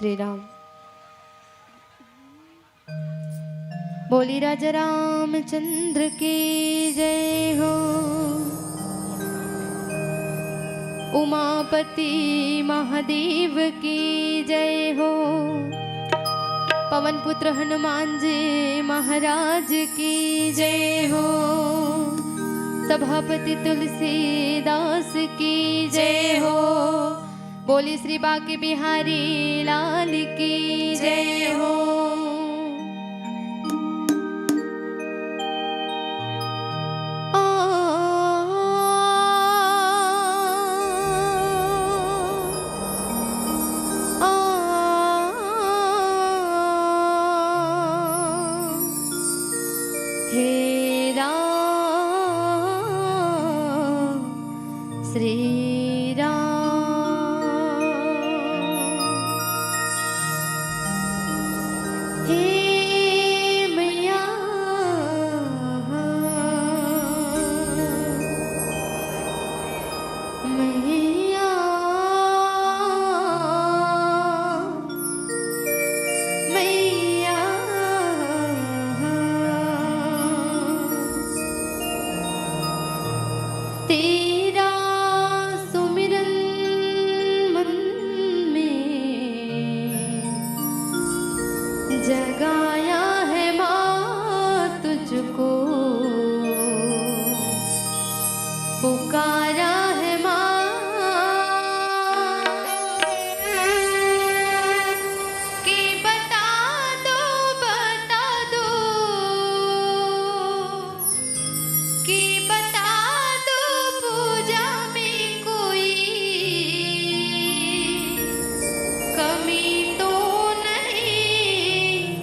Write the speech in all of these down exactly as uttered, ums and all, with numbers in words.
श्री राम। बोली राजा रामचंद्र की जय हो। उमापति महादेव की जय हो। पवन पुत्र हनुमान जी महाराज की जय हो। सभापति तुलसीदास की जय हो। बोली श्री बांके बिहारी लाल की जय हो। आ, आ, हे राम, श्री राम। हे मैया, मैया, मैया, तेरा सुमिरन मन में जगाया है माँ तुझको, पुकारा है माँ। कि बता दो, बता दो, कि बता दो पूजा में कोई कमी तो नहीं,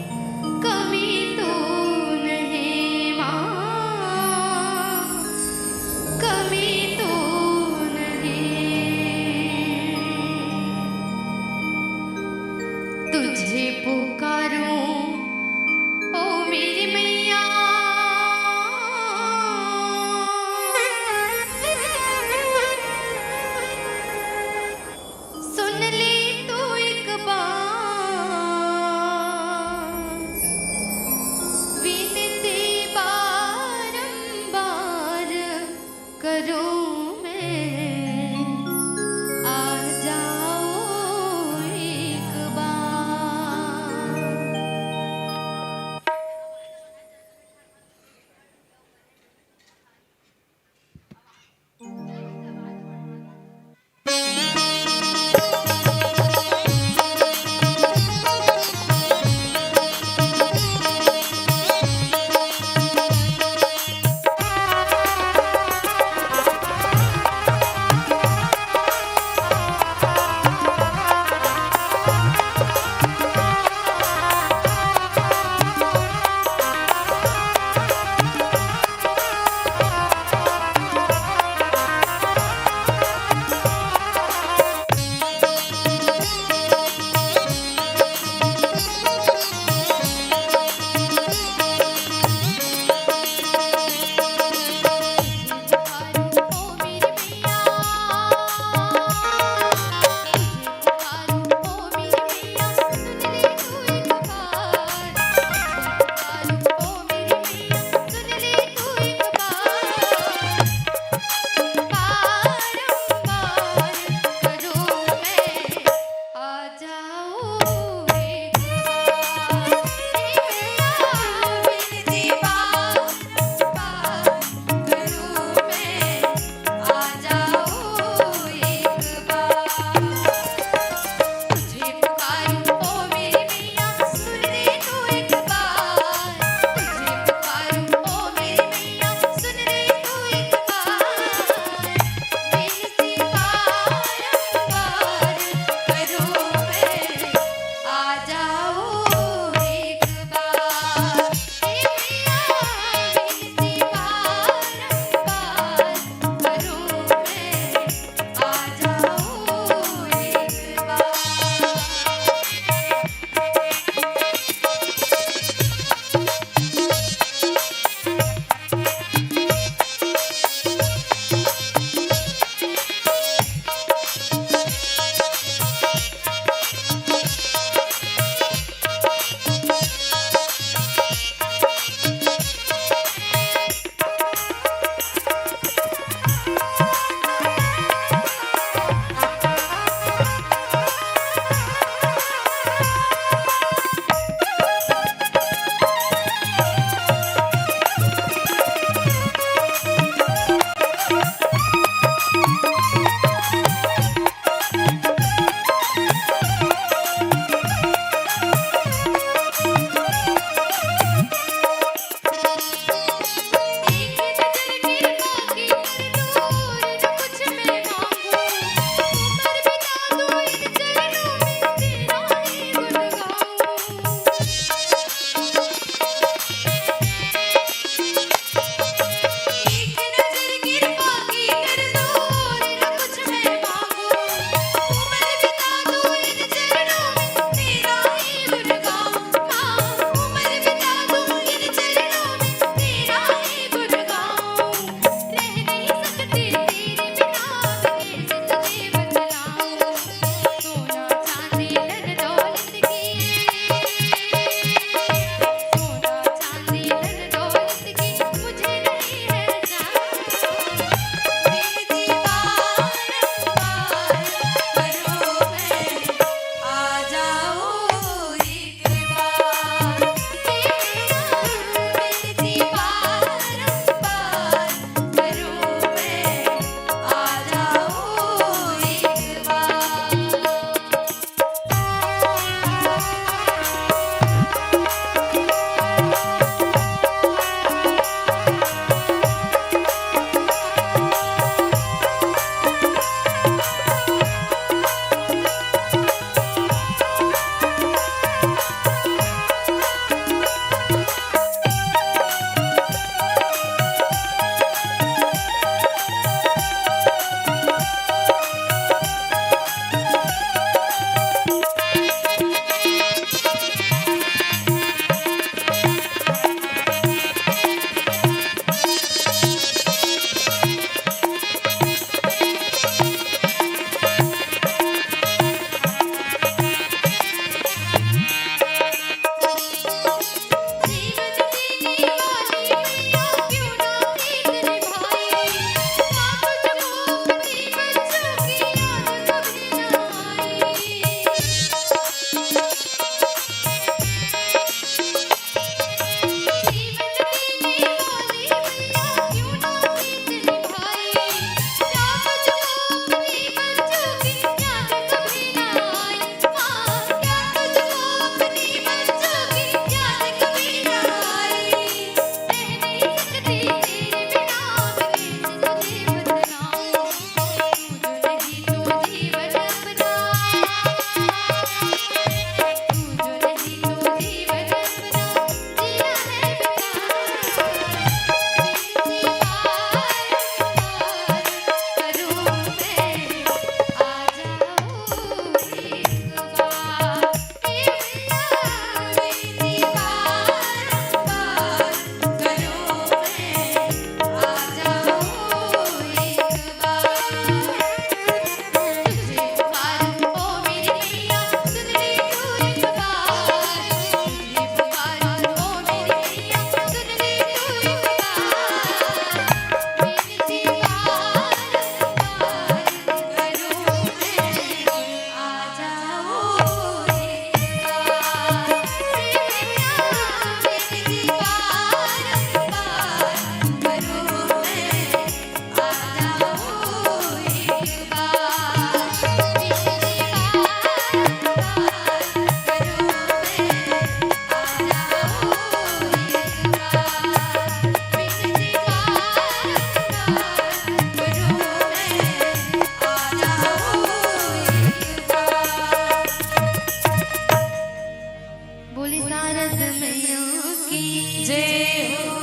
बोली शारद मैया की जय हो।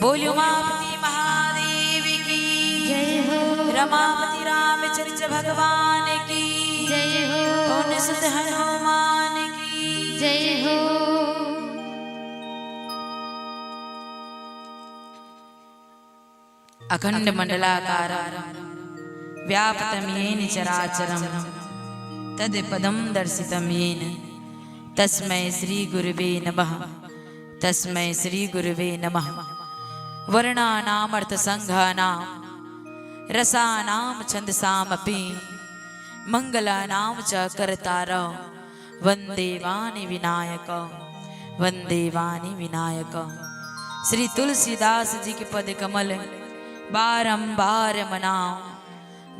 बोलियो उमापति महादेव की जय हो। रमापति रामचंद्र भगवान की जय हो। पवन सुत हनुमान की जय हो। अखंड मंडलाकारं व्याप्तं येन चराचरं तत्पदं दर्शितं येन तस्मै श्री गुरुवे नमः। तस्मै श्री गुरुवे नमः। वर्णानामर्थसंघानां रसानां छंदसामपि मंगलानां च कर्तारौ वंदे वाणी विनायक, वंदे वाणी विनायक। श्री तुलसीदास जी के पद कमल बारंबार मनाओ,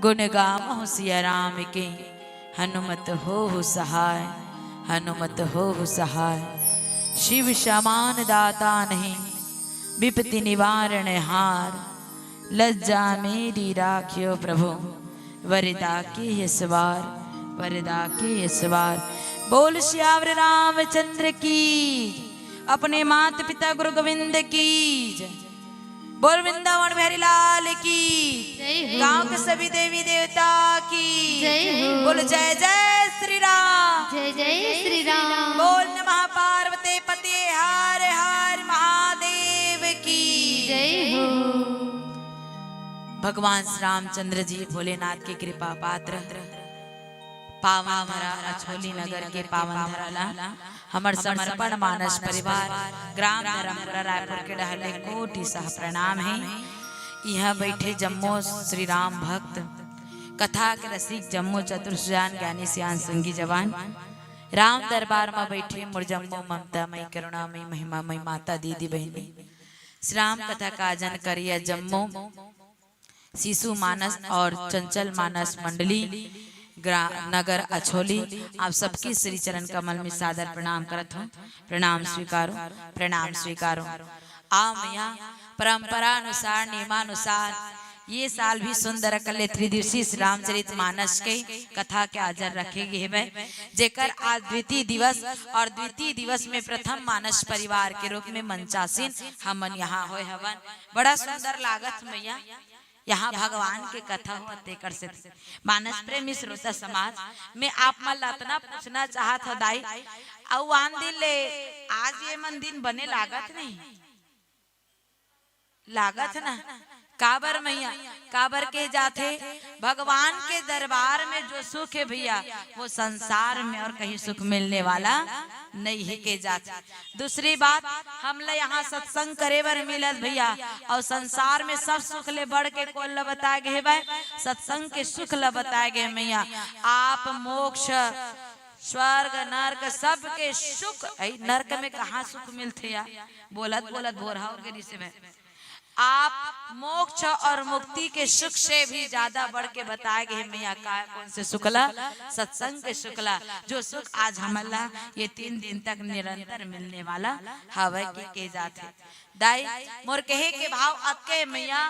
गुण गामहु सिया राम के, हनुमत होहु सहाय, हनुमत होहु सहाय। शिव समान दाता नहीं, विपत्ति निवारण हार, लज्जा मेरी राखियो प्रभु, वरदा के ये सवार, वरदा के ये सवार। बोल सियावर रामचंद्र की, अपने माता पिता गुरु गोविंद की। बोल वृंदावन बिहारी लाल की। जय हो। गांव के सभी देवी देवता की। जय हो। बोल जय जय श्री राम। जय जय श्री राम। बोल नमः पार्वती पति हर हर महादेव की। जय हो। भगवान श्री रामचंद्र जी भोलेनाथ के कृपा पात्र, पावन धरा अछोली नगर के पावन धरा ला हमर समर्पण मानस परिवार ग्राम धर्मपुरा रायपुर के डहर ले कोटि सह प्रणाम हे। इहाँ बैठे जम्मो श्री राम भक्त, कथा के रसिक जम्मो चतुर सुजान ज्ञानी सियान संगी जवान, राम दरबार म बैठे मोर जम्मो ममता मई करुणा मई महिमा मई माता दीदी बहिनी, श्री राम कथा का आयोजन करिया जम्मो शिशु मानस और चंचल मानस मंडली ग्रा-, नगर अछोली, आप सबके श्री चरण कमल में सादर प्रणाम करत हूँ। प्रणाम स्वीकारो, प्रणाम स्वीकारो। आओ मैया, परंपरा अनुसार, नियमानुसार ये साल भी सुंदर कले त्रिदिवसीय श्री रामचरित मानस के कथा के आजर रखे गे हवय, जेकर आज द्वितीय दिवस और द्वितीय दिवस में प्रथम मानस परिवार के रूप में मंचासीन हमन यहाँ होय हवन। बड़ा सुंदर लागत मैया। यहाँ भगवान के कथा होवत तेकर से मानस प्रेमी श्रोता समाज में आप मन ला अतना पूछना चाहत हो दाई, अउ आन दिन ले आज ये मन दिन बने लागत नहीं, लागत ना? काबर मैया, काबर के जाथे? भगवान के दरबार में जो सुख है भैया, वो संसार में और कहीं सुख मिलने वाला नहीं है के जाथे। दूसरी बात, हमला यहाँ सत्संग करे बर मिलत भैया, और संसार में सब सुख ले बढ़ के कोन ल बताए गे हवय? सत्संग के सुख ल बताए गे मैया। आप मोक्ष, स्वर्ग, नरक, सबके सुख, ऐ नरक में कहाँ सुख मिलथे यार? बोलत बोलत भोरहा हो गे रिसे में। आप मोक्ष और मुक्ति के सुख से भी ज्यादा बढ़ के बताए गे हे मैया। का, कौन से सुख ला? सत्संग के सुख ला, जो सुख आज हमन ला ये तीन दिन तक निरंतर मिलने वाला हवय के, के जाथे। दाई, मोर कहे के भाव अतके मैया,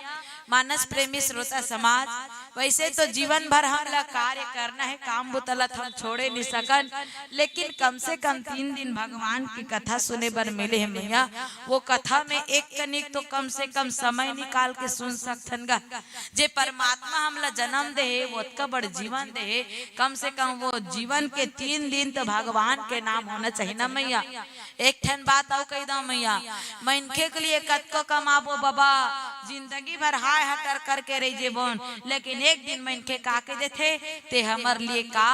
मानस प्रेमी श्रोता समाज, वैसे तो जीवन भर हमला कार्य करना है, काम बुता ला हम छोड़े नहीं सकन, लेकिन कम से कम तीन दिन भगवान की कथा सुने बर मिले हे मैया। वो कथा में एक कनिक तो कम से कम समय निकाल के सुन सकथन गा। जे परमात्मा हमला जन्म दे हे, वो ओतका बड़ जीवन दे हे, कम से कम वो जीवन के तीन दिन तो भगवान के नाम होना चाहिए ना मैया। एक ठन बात अउ कहि दव मैया, मनखे के लिए कतको कमाबो बबा, जिंदगी भर हाय हतर करके रहि जेबोन, लेकिन एक दिन मनखे का के देथे, "ते हमर लिए का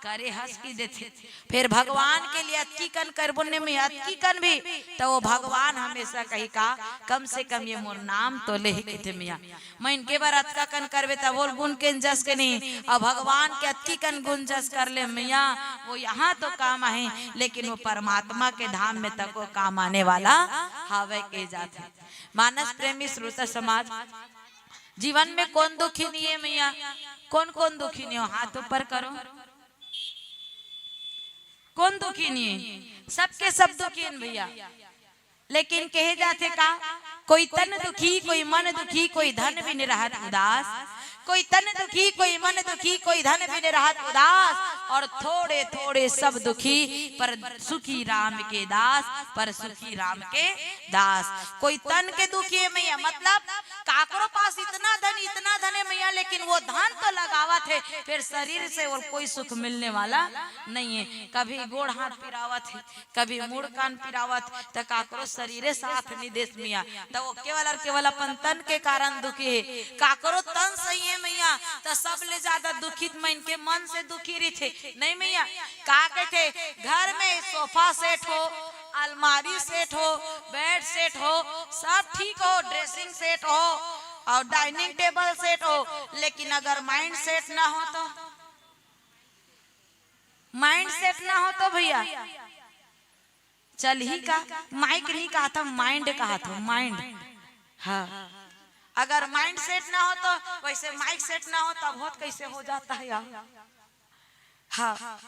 करे हस?" कि देथे। फिर भगवान के लिए अतकी कन करबो ने मैया, अतकी कन भी, तो वो भगवान हमेशा कही का, "कम से कम ये मोर नाम तो ले ही," कहिथे मैया। मनखे बर अतका कन करबे त बोल गुन के जस के नहीं, अउ भगवान के अतकी कन गुन जस कर ले मैया, वो यहाँ तो काम आहे, लेकिन वो परमात्मा के धाम में तको काम आने वाला हवे के जाथे। मानस प्रेमी श्रोता समाज, जीवन में कौन दुखी नहीं है मैया? कौन कौन दुखी नहीं हो? हाथ ऊपर करो। कौन दुखी नहीं है? सबके सब दुखी हैं भैया। लेकिन कहे जाथे का, कोई तन दुखी, कोई मन दुखी, कोई धन बिन रहत उदास। कोई तन दुखी, कोई मन दुखी, कोई धन बिन रहत उदास। और थोड़े थोड़े सब दुखी, पर सुखी राम के दास, पर सुखी राम के दास। कोई तन के दुखी हे मैया, मतलब काकरो पास इतना धन, इतना धन हे मैया, लेकिन वो धन तो लगावत हे, फिर शरीर से वो कोई सुख मिलने वाला नहीं है। कभी गोड़ हाथ पिरावत है, कभी मुड़ कान पिरावत, त काकरो शरीरे साथ नहीं देस मैया, त वो केवल और केवल अपन तन के कारण दुखी है। काकरो तन सही है मैया, त सबले ज्यादा दुखित मन के मन से दुखी रहिथे, नहीं मैया? का कहथे, घर में सोफा सेट हो, अलमारी सेट हो, बेड सेट हो, सब ठीक हो, ड्रेसिंग सेट हो और डाइनिंग टेबल सेट हो, लेकिन अगर माइंड सेट ना हो तो, माइंड सेट ना हो तो भैया चलही का? माइक नहीं कहा था, माइंड कहा था, माइंड। हाँ, अगर माइंड सेट ना हो तो, वैसे माइक सेट ना हो तब होत कैसे हो जाता है यार? हाँ,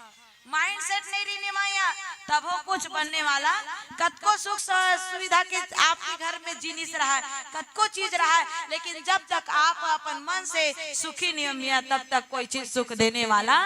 माइंड सेट नहीं रहिने मैया, तभो कुछ बनने वाला। कतको सुख स-, सुविधा के आपके घर में जिनिस रहा है, कतको चीज रहा है, लेकिन जब तक आप अपन मन से सुखी नहीं हो मैया, तब तक कोई चीज सुख देने वाला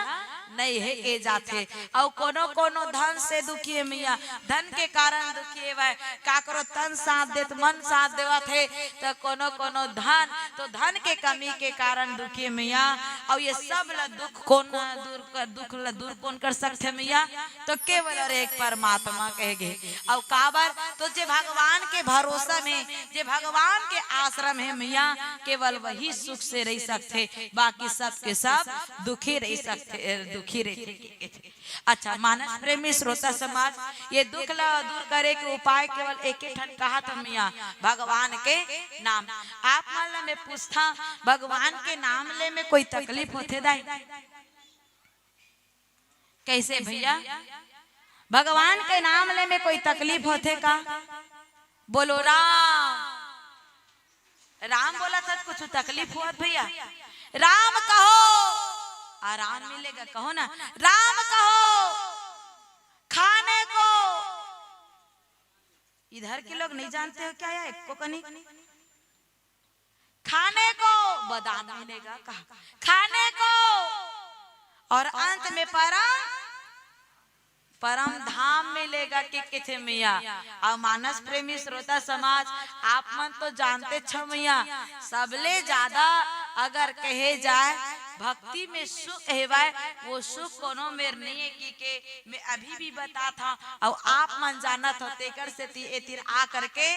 नहीं है के जाथे। अउ कोनो कोनो धन से दुखी है मैया, धन के कारण दुखी है भाई, काकरो तन साथ देत, मन साथ देवत है, त कोनो कोनो धन, तो धन के कमी के कारण दुखी है मैया। अउ ये सब ला दुख कोन दूर कर, दुख ला दूर कोन कर सकथे मैया? तो केवल और एक परमात्मा कहे गे। अउ काबर? तो जे भगवान के भरोसा में, जे भगवान के आश्रम है मैया, केवल वही सुख से रह सकथे, बाकी सब के सब दुखी रह सकथे, दुखी रहिथे। अच्छा, मानस प्रेमी श्रोता समाज, ये दुख ला दूर करे के उपाय केवल एके ठन कहा था मैया, भगवान के नाम। आप मन ला मैं पूछता, भगवान के नाम ले में कोई तकलीफ होथे दाई? कैसे भैया, भगवान के नाम ले में कोई तकलीफ होथे का? बोलो राम। राम बोला था कुछ तकलीफ हुआ भैया? राम कहो, आराम मिलेगा। कहो ना, राम कहो। खाने को, इधर के लोग नहीं जानते हो क्या? या एको कनी, खाने को बादाम मिलेगा, कहा खाने को, और अंत में परम, परम धाम मिलेगा के कथे मैया। अउ मानस प्रेमी श्रोता समाज, आप मन तो जानते छो मैया, सबले ज्यादा अगर कहे जाए भक्ति में सुख हेवय, वो सुख कोनो मेर नहीं है कि के मैं अभी भी बतात हव, अउ आप मन जानत हो, तेकर सेती ए तीर आ करके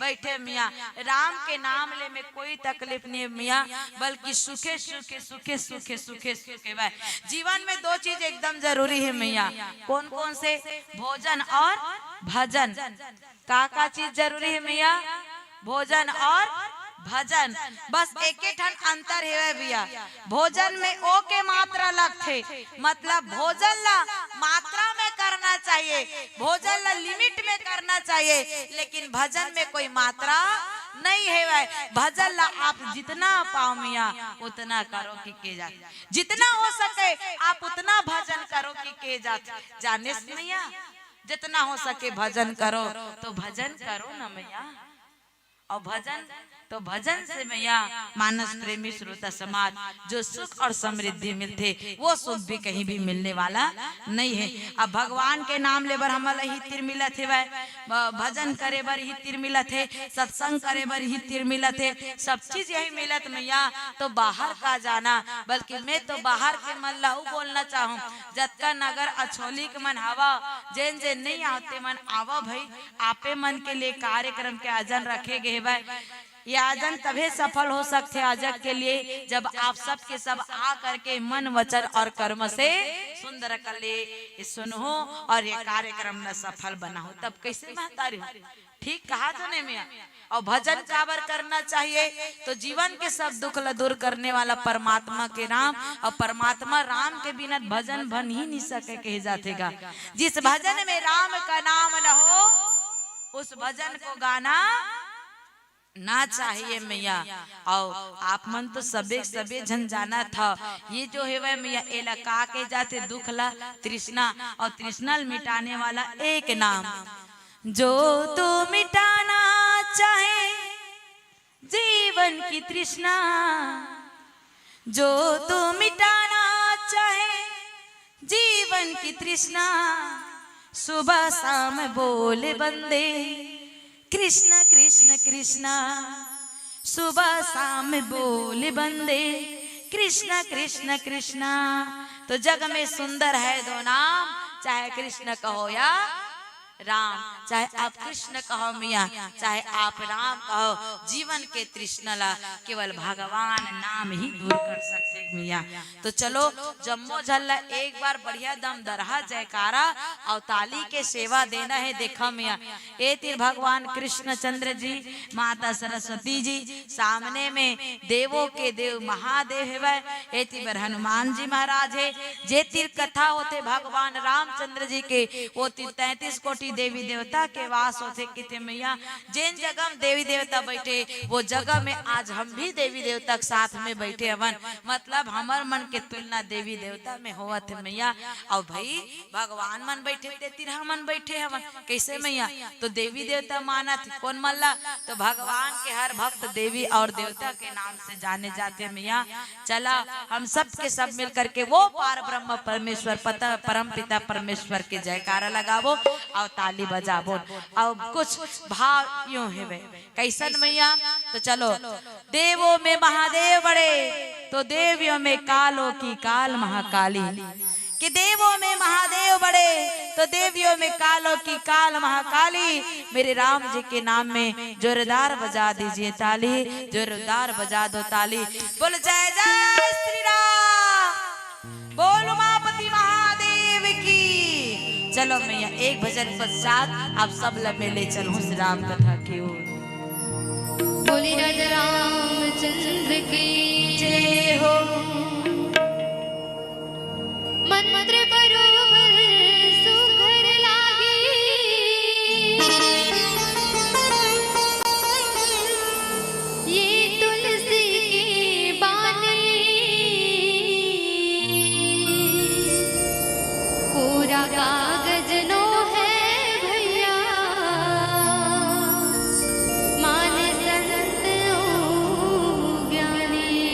बैठे मैया। राम के नाम ले में कोई तकलीफ नहीं है मैया, बल्कि सुखे सुखे सुखे सुखे सुखे सुखे भाई। जीवन में दो चीज एकदम जरूरी है मैया। कौन कौन से? भोजन और भजन। का का चीज जरूरी है मैया? भोजन और भजन। बस एके ठन अंतर हेवय भैया, भोजन में ओ के मात्रा लगथे, मतलब भोजन ला मात्रा में करना चाहिए, भोजन ला लिमिट में करना चाहिए, लेकिन भजन में कोई मात्रा नहीं हेवय। भजन ला आप जितना पाओ मैया उतना करो कि के जा, जितना हो सके आप उतना भजन करो कि के जा, जाने से मैया जितना हो सके भजन करो, तो भजन करो ना मैया। और भजन, तो भजन से मैया मानस प्रेमी श्रोता समाज जो सुख और समृद्धि मिलथे, वो सुख भी कहीं भी मिलने वाला नहीं है। अब भगवान के नाम ले बर हमला ही तीर मिलत हेवय, ब-, भजन करे बर ही तीर मिलत हे, सत्संग करे बर ही तीर मिलत हे, सब चीज यही मिलत मैया, तो बाहर का जाना, बल्कि मैं तो बाहर के मन ला अउ बोलना चाहूँ, जतका नगर अछोली के मन हवा, जेन जेन नहीं आवते मन आवा भाई, आपे मन के लिए कार्यक्रम के आयोजन रखे गए बा। ये आयोजन तभे सफल हो सकथे आजक के लिए, जब आप सब के सब आ करके मन, वचन और कर्म से सुंदर कले सुनहू और ये कार्यक्रम न सफल बनाहू। तब कैसे महतारी हो? ठीक कहा तो नहीं मैया? और भजन काबर करना चाहिए? तो जीवन के सब दुख ला दूर करने वाला परमात्मा के राम, और परमात्मा राम के बिना भजन बन ही नहीं सके कहे जाथे गा। जिस भजन में राम का नाम न हो, उस भजन को गाना ना चाहिए मैया। और आप मन तो सबे सबे झन जानत हव, ये जो हेवय मैया, एला का के जाथे? दुख ला, तृष्णा, और तृष्णा ल मिटाने वाला एक नाम, जो तू मिटाना चाहे जीवन की तृष्णा, जो तू मिटाना चाहे जीवन की तृष्णा सुबह शाम बोले बंदे, कृष्ण कृष्ण कृष्णा, सुबह शाम बोले बंदे, कृष्ण कृष्ण कृष्णा। तो जग में सुंदर है दो नाम, चाहे कृष्ण कहो या राम। चाहे आप कृष्ण कहो मैया, चाहे आप राम कहो, जीवन के तृष्णा ला केवल भगवान नाम ही दूर कर सकथे मैया। तो चलो, जम्मो झन ला एक बार बढ़िया दमदरहा जयकारा अउ ताली के सेवा देना हे। देखा मैया, ए तीर भगवान कृष्णचंद्र जी, माता सरस्वती जी, सामने में देवों के देव महादेव हेवय, ए तीर बर हनुमान जी महाराज हे। जे तीर कथा होथे भगवान रामचंद्र जी के, ओ तीर तैंतीस कोटि देवी देवता के वास होथे किथे मैया। जेन जगह में देवी देवता बैठे, वो जगह में आज हम भी देवी देवता के साथ में बैठे हवन। मतलब हमर मन के तुलना देवी देवता में होवत हे मैया। अउ भाई, भगवान मन बैठे ते तीर हमन बैठे हवन। कैसे मैया? तो देवी देवता मानत हे कोन मन ला? तो भगवान के हर भक्त देवी और देवता के नाम से जाने जाथे मैया। चला, हम सब के सब मिल करके वो पार ब्रह्म परमेश्वर, पता, परम पिता परमेश्वर के जयकारा लगाबो अउ ताली बजाबो अउ कुछ भाव यूं हेवय। कैसन मैया? तो चलो, देवों में महादेव बड़े, तो देवियों में कालों की काल महाकाली। कि देवों में महादेव बड़े, तो देवियों में कालों की काल महाकाली। मेरे राम जी के नाम में जोरदार बजा दीजिए ताली, जोरदार बजा दो ताली। बोल जय जय श्री राम, बोल उमापति महादेव की। चलो मैया, एक भजन पश्चात आप सब ला मैं ले चलूं श्री राम कथा की ओर। बोले राजा रामचंद्र की जय हो। मंत्र बरोबर सुघर लागे, ये तुलसी की बानी। कोरा कागज नो है भैया, माने संत ओ ज्ञानी।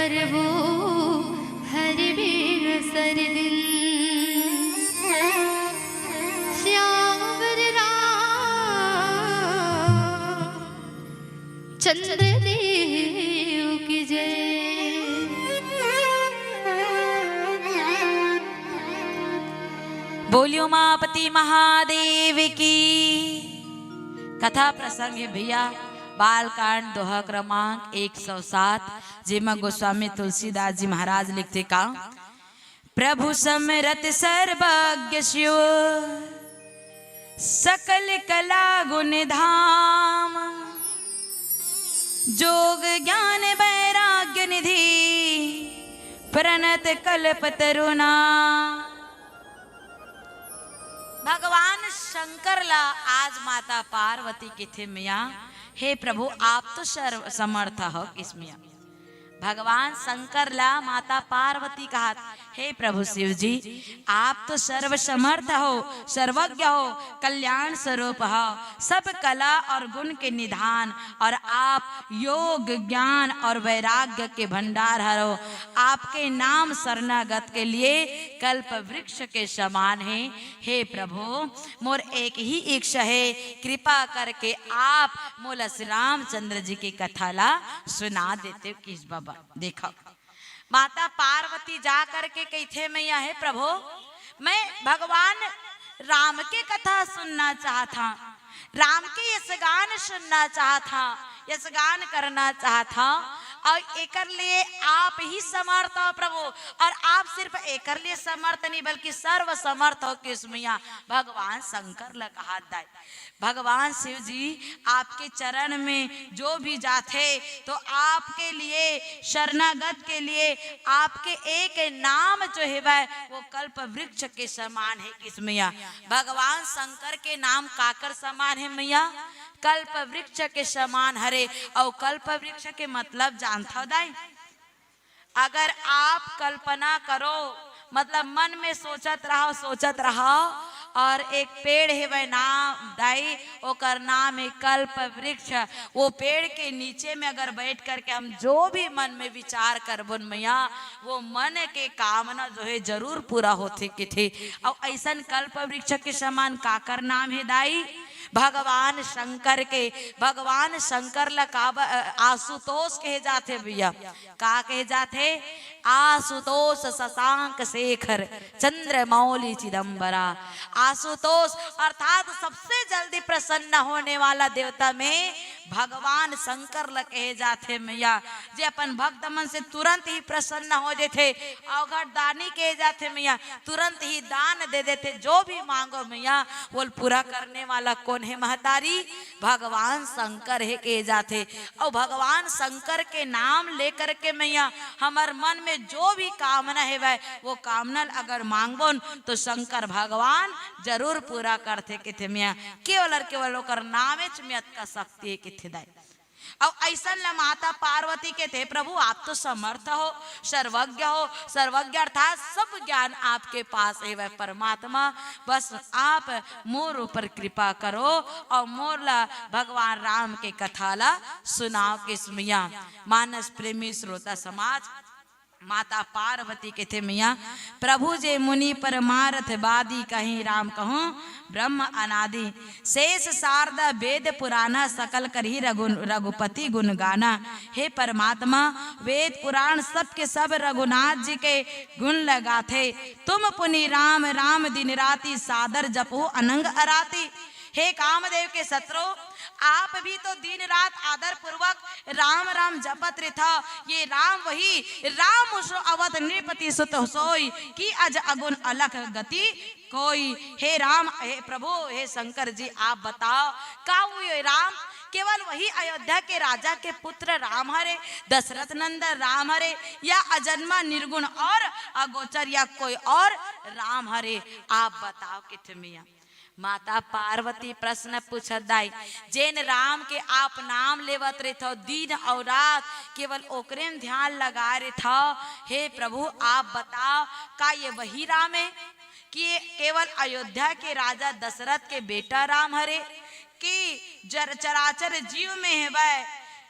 वो हर बिन सर दिन श्यावर राम चंद्र देव की जय। बोलियो उमापति महादेव की। कथा प्रसंग हे भैया, बालकांड दोहा क्रमांक एक सौ सात, जेमा गोस्वामी तुलसीदास जी महाराज लिखथे का, प्रभु समरथ सर्वज्ञ शिव, सकल कला गुण धाम, जोग ज्ञान वैराग्य निधि, प्रणत कल्प तरुणा। भगवान शंकर ला आज माता पार्वती कथे, मैया, हे प्रभु, आप तो सर्व समर्थ हो। किस मैया? भगवान शंकर ला माता पार्वती कहत, हे प्रभु शिव जी, आप तो सर्व समर्थ हो, सर्वज्ञ हो, कल्याण स्वरूप हो, सब कला और गुण के निधान, और आप योग ज्ञान और वैराग्य के भंडार हरो। आपके नाम शरणागत के लिए कल्प वृक्ष के समान है। हे प्रभु, मोर एक ही इच्छा है, कृपा करके आप मोला श्री रामचंद्र जी की कथा ला सुना देते हो। किस बाबा, देखो, माता पार्वती जा करके कथे, मैया, हे प्रभु, मैं भगवान राम के कथा सुनना चाहत हूँ, राम के यशगान सुनना चाहत हूँ, यशगान करना चाहत हूँ, और एकर लिए आप ही समर्थ हो प्रभु। और आप सिर्फ एकर लिए समर्थ नहीं, बल्कि सर्व समर्थ हो। किस मैया? भगवान शंकर ला कहत दाई। भगवान शिव जी आपके चरण में जो भी जाथे, तो आपके लिए, शरणागत के लिए आपके एक नाम जो हेवय, वो कल्प वृक्ष के समान है। किस मैया? भगवान शंकर के नाम काकर समान है मैया? कल्प वृक्ष के समान हरे। अउ कल्प वृक्ष के मतलब जानथव दाई? अगर आप कल्पना करो, मतलब मन में सोचत रहो, सोचत रहो, और एक पेड़ हेवय नाम दाई, ओकर नाम है कल्प वृक्ष। वो पेड़ के नीचे में अगर बैठ करके हम जो भी मन में विचार करबो न मैया, वो मन के कामना जो है जरूर पूरा होथे कथे। अउ ऐसन कल्प वृक्ष के समान काकर नाम है दाई? भगवान शंकर के। भगवान शंकर ला का ब-, अ, आशुतोष कहे जाथे भैया। का कहे जाथे? आशुतोष शशांक शेखर चंद्रमौलि चिदंबरा। आशुतोष अर्थात सबसे जल्दी प्रसन्न होने वाला देवता में भगवान शंकर ल कहे जाथे मैया, जे अपन भक्त मन से तुरंत ही प्रसन्न हो जेथे। अवघट दानी कहे जाथे मैया, तुरंत ही दान दे देथे। जो भी मांगो मैया, वो पूरा करने वाला कौन है महतारी? भगवान शंकर हे कहे जाथे। अउ भगवान शंकर के नाम लेकर के मैया, हमर मन में जो भी कामना हेवय, वो कामना ल अगर मांगबोन, तो शंकर भगवान जरूर पूरा करथे कथे मैया। केवल और केवल ओकर नामेच में अतका शक्ति हे कथे दाई। अउ ऐसन ल माता पार्वती कथे, प्रभु, आप तो समर्थ हो, सर्वज्ञ हो। सर्वज्ञ अर्थात सब ज्ञान आपके पास हेवय परमात्मा, बस आप मोर ऊपर कृपा करो अउ मोर ला भगवान राम के कथा ला सुनाव। किस मैया? मानस प्रेमी श्रोता समाज, माता पार्वती कथे मैया, प्रभु जे मुनि परमारथ बादी, कहीं राम कहूँ ब्रह्म अनादि। शेष शारदा वेद पुराना, सकल करही रघु-, रघुपति गुण गाना। हे परमात्मा, वेद पुराण सब के सब रघुनाथ जी के गुण ल गाथे। तुम पुनि राम राम दिन राति, सादर जपहु अनंग अराति। हे कामदेव के शत्रु, आप भी तो दिन रात आदर पूर्वक राम राम जपत रहिथव। ये राम वही राम उसो अवध नृपति सुत सोई, की अज अगुन अलख गति कोई। हे राम, हे प्रभु, हे शंकर जी, आप बताओ, का वो ये राम केवल वही अयोध्या के राजा के पुत्र राम हरे, दशरथ नंदन राम हरे, या अजन्मा निर्गुण और अगोचर या कोई और राम हरे? आप बताओ कथे मैया। माता पार्वती प्रश्न पूछत दाई, जेन राम के आप नाम लेवत रहिथव दिन अउ रात, केवल ओकरे में ध्यान लगाए रहिथव। हे प्रभु, आप बताओ, का ये वही राम है कि केवल अयोध्या के राजा दशरथ के बेटा राम हरे, कि जर-, चराचर जीव में हेवय,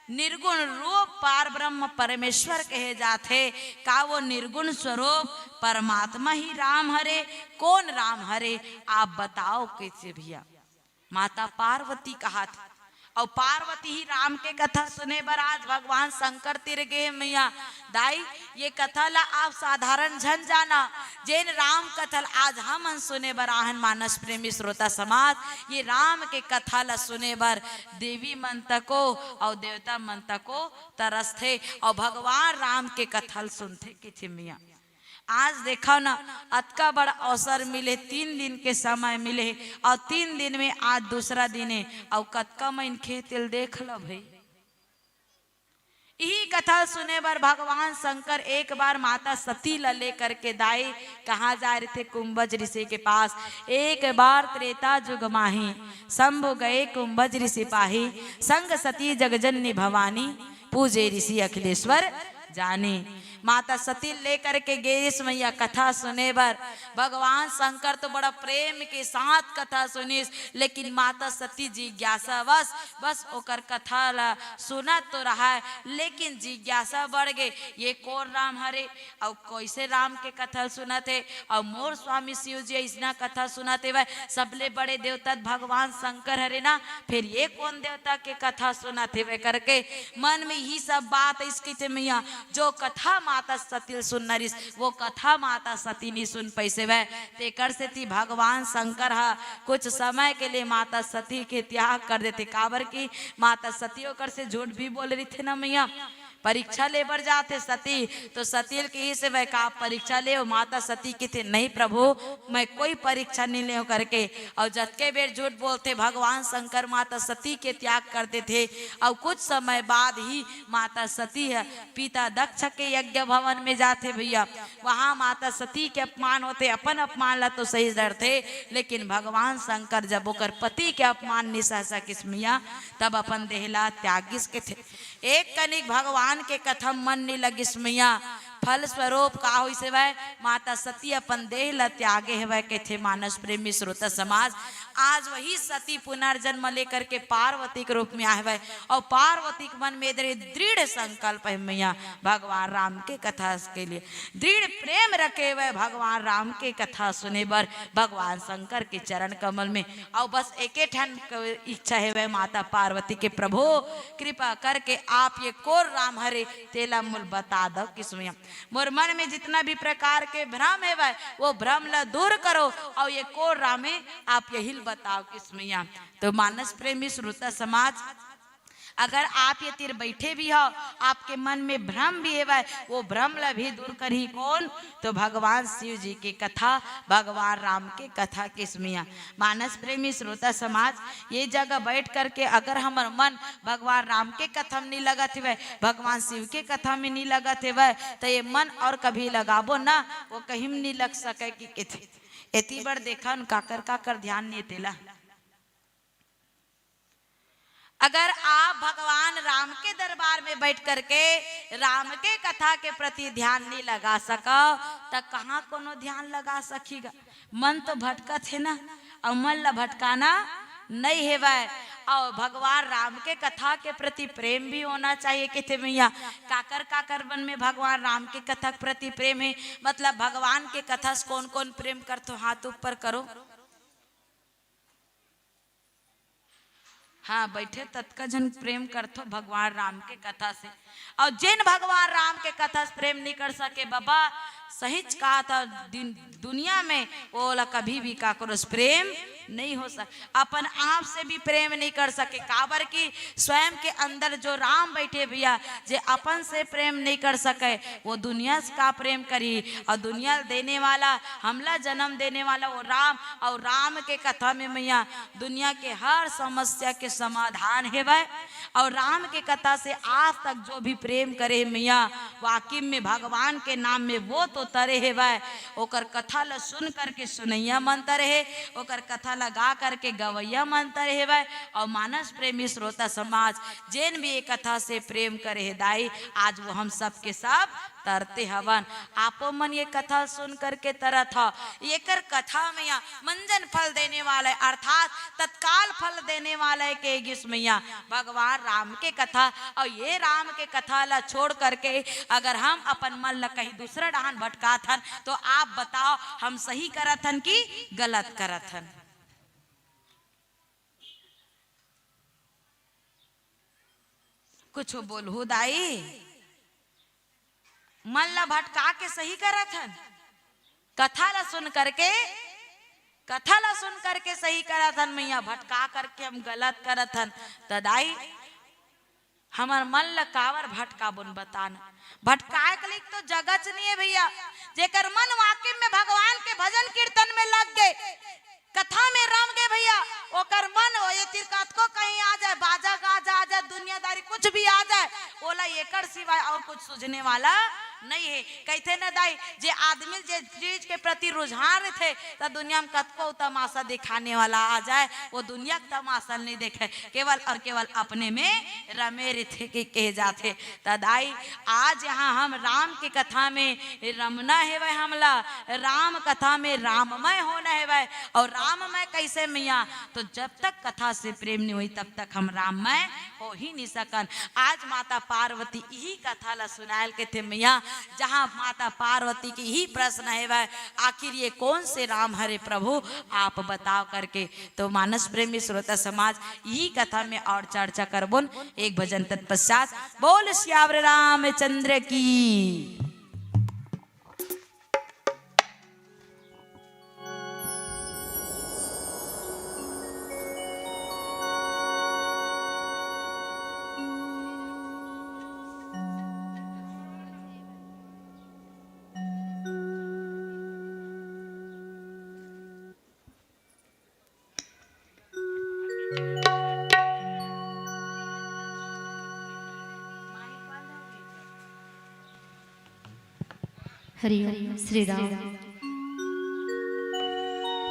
निर्गुण रूप पार ब्रह्म परमेश्वर कहे जाथे। का वो निर्गुण स्वरूप परमात्मा ही राम हरे? कौन राम हरे? आप बताओ कइसे भैया। माता पार्वती कहाथे, अउ पार्वती ही राम के कथा सुने बर आज भगवान शंकर तीर गे हे। मैया दाई, ये कथा ला आप साधारण झन जाना, जेन राम कथा ला आज हमन सुने बर आहन, मानस प्रेमी श्रोता समाज, ये राम के कथा ला सुने बर देवी मन तको अउ देवता मन तको तरसथे अउ भगवान राम के कथा ला सुनथे, कथे मैया। आज देखव न, अतका बड़ अवसर मिले, तीन दिन के समय मिले, अउ तीन दिन में आज दूसरा दिन हे, अउ कतका मनखे तेला देख ल भई। इही कथा सुने बर भगवान शंकर एक बार माता सती ल लेकर के दाई कहाँ जाय रहिथे? कुंभज ऋषि के पास। एक बार त्रेता जुग माही, शंभु गए कुंभज ऋषि पाही, संग सती जगजननी भवानी, पूजे ऋषि अखिलेश्वर जानी। माता सती लेकर के गे रिस मैया कथा सुने बर। भगवान शंकर तो बड़ा प्रेम के साथ कथा सुनिस, लेकिन माता सती जिज्ञासावश बस ओकर कथा ला सुनत तो रहय, लेकिन जिज्ञासा बढ़ गे, ये कोन राम हरे अउ कइसे राम के कथा सुनत हे, अउ मोर स्वामी शिव जी अइसना कथा सुनत हेवय, सबले बड़े देवता त भगवान शंकर हरे ना, फेर ये कोन देवता के कथा सुनत हेवय करके मन में इही सब बात आइस। कथे मैया, जो कथा माता सती ल सुनना रिस, वो कथा माता सती नी सुन पइसे वय। तेकर सेती भगवान शंकर ह कुछ समय के लिए माता सती के त्याग कर देथे। काबर कि माता सती ओकर से झूठ भी बोले रहिथे ना मैया, परीक्षा ले बर जाथे सती, तो सती ल किहिस हे, "मैं का परीक्षा ले?" माता सती कथे, "नहीं प्रभु, मैं कोई परीक्षा नहीं ले," करके। अउ जतके बेर झूठ बोलथे, भगवान शंकर माता सती के त्याग कर देथे। अउ कुछ समय बाद ही माता सती ह पिता दक्ष के यज्ञ भवन में जाथे भैया, वहाँ माता सती के अपमान होथे। अपन अपमान ला तो सही डरथे, लेकिन भगवान शंकर जब ओकर पति के अपमान नि सह सकिस मैया, तब अपन देह ला त्यागिस कथे। एक कनिक भगवान के कथा मन नि लगिस मैया, फल स्वरूप का होइस हेवय? माता सती अपन देह ल त्यागे हेवय कथे। मानस प्रेमी श्रोता समाज, आज वही सती पुनर्जन्म लेकर के पार्वती के रूप में आए हेवय, अउ पार्वती के मन में दृढ़ संकल्प हे मैया भगवान राम के कथा के लिए, दृढ़ प्रेम रखे हेवय भगवान राम के कथा सुने बर भगवान शंकर के चरण कमल में। अउ बस एके ठन क-, इच्छा हेवय माता पार्वती के, "प्रभु कृपा करके आप ये कोन राम हरे, तेला मोला बता दव किसमैया।" मोर मन में जितना भी प्रकार के भ्रम हेवय, वो भ्रम ला दूर करो, अउ ये कोन राम हे, आप यही ल बताव किसमैया। तो मानस प्रेमी श्रोता समाज, अगर आप ये तीर बैठे भी हो, आपके मन में भ्रम भी हेवय, वो भ्रम ला भी दूर करही कोन? तो भगवान शिव जी के कथा, भगवान राम के कथा किसमैया। मानस प्रेमी श्रोता समाज, ये जगह बैठ करके अगर हमर मन भगवान राम के कथा में नी लगत हेवय, भगवान शिव के कथा में नी लगत हेवय, त ये मन अउ कभी लगाबो ना, वो कहीं नी लग सकय कि कथे। एती बर देखन काकर काकर ध्यान नइ हे तेला। अगर आप भगवान राम के दरबार में बैठ करके राम के कथा के प्रति ध्यान नइ लगा सकव, त कहाँ कोनो ध्यान लगा सकही गा? मन तो भटकत हे ना, अउ मन ला भटकाना नइ हेवय। अउ भगवान राम के कथा के प्रति प्रेम भी होना चाहिए कथे मैया। काकर काकर मन में भगवान राम के कथा के प्रति प्रेम हे, मतलब भगवान के कथा से कोन कोन प्रेम करथो, हाथ ऊपर करो। हाँ, बैठे ततका झन प्रेम करथो भगवान राम के कथा से, अउ जेन भगवान राम के कथा से प्रेम नइ कर सके बाबा, सहीच कहा था, दिन, दुनिया में ओला कभी भी काकरो से प्रेम नइ हो सके, अपन आप से भी प्रेम नइ कर सके। काबर कि स्वयं के अंदर जो राम बैठे भैया, जे अपन से प्रेम नइ कर सके, वो दुनिया से का प्रेम करही? अउ दुनिया ल देने वाला, हमला जन्म देने वाला वो राम, अउ राम के कथा में मैया दुनिया के हर समस्या के समाधान हेवय। अउ राम के कथा से आज तक जो भी प्रेम करे हे मैया, वाकई में भगवान के नाम में वो तो तरे हेवय। ओकर कथा ल सुन करके सुनैया मन तरे हे, ओकर कथा लगा करके गवैया मन तर हेवय। अउ मानस प्रेमी श्रोता समाज, जेन भी ये कथा से प्रेम करे हे दाई, आज वो हम सब के सब तरते हवन। आपो मन ये कथा सुन करके तरत हव। एकर कथा मैया मंजन फल देने वाला है, अर्थात तत्काल फल देने वाला है के गिस मैया भगवान राम के कथा। अउ ये राम के कथा ला छोड़ करके अगर हम अपन मन ला कहीं दूसरा डहान भटकात हन, तो आप बताओ, हम सही करत हन कि गलत करत हन? कुछ बोलहु दाई, मन ला भटका के सही करत हन, कथा ला सुन करके, कथा ला सुन करके सही करत हन मैया, भटका करके हम गलत करत हन। त दाई, हमर मन ल काबर भटकाबोन बताना। भटकाए के लिए तो जगह च नहीं है भैया। जेकर मन वाकई में भगवान के भजन कीर्तन में लग गए, कथा में रम गए भैया, ओकर मन ओ ये तिर कतको कहीं आ जाए, बाजा गाजा आ जाए, दुनियादारी कुछ भी आ जाए, ओला एकर सिवाय और कुछ सूझने वाला नहीं है। कहते न दाई, जे आदमी जे चीज के प्रति रुझान रहिथे, त दुनिया में कतको तमाशा दिखाने वाला आ जाए, वो दुनिया के तमाशा नहीं देखे, केवल और केवल अपने में रमे रहिथे के कहे जाथे। त दाई, आज यहाँ हम राम के कथा में रमना हेवय, हमला राम कथा में राममय होना हेवय। और राममय कैसे मैया? तो जब तक कथा से प्रेम नहीं होई, तब तक हम राममय हो ही नहीं सकन। आज माता पार्वती यही कथा ला सुनायल के थे मैया, जहाँ माता पार्वती के ही प्रश्न हेवय, आखिर ये कौन से राम हरे प्रभु, आप बताओ करके। तो मानस प्रेमी श्रोता समाज, यही कथा में और चर्चा करबोन एक भजन तत्पश्चात। बोल सियावर रामचंद्र की। हरि ओम श्री राम।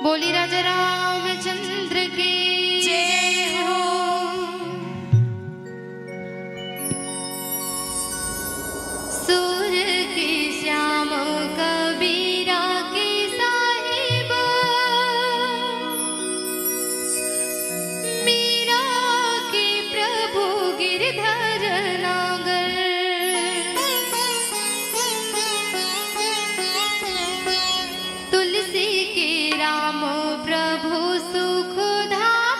बोली राजा रामचंद्र की जय हो। सुर के श्याम कबीरा के साहिब, मीरा के प्रभु गिरधर नागर, तुलसी के राम प्रभु सुखधाम।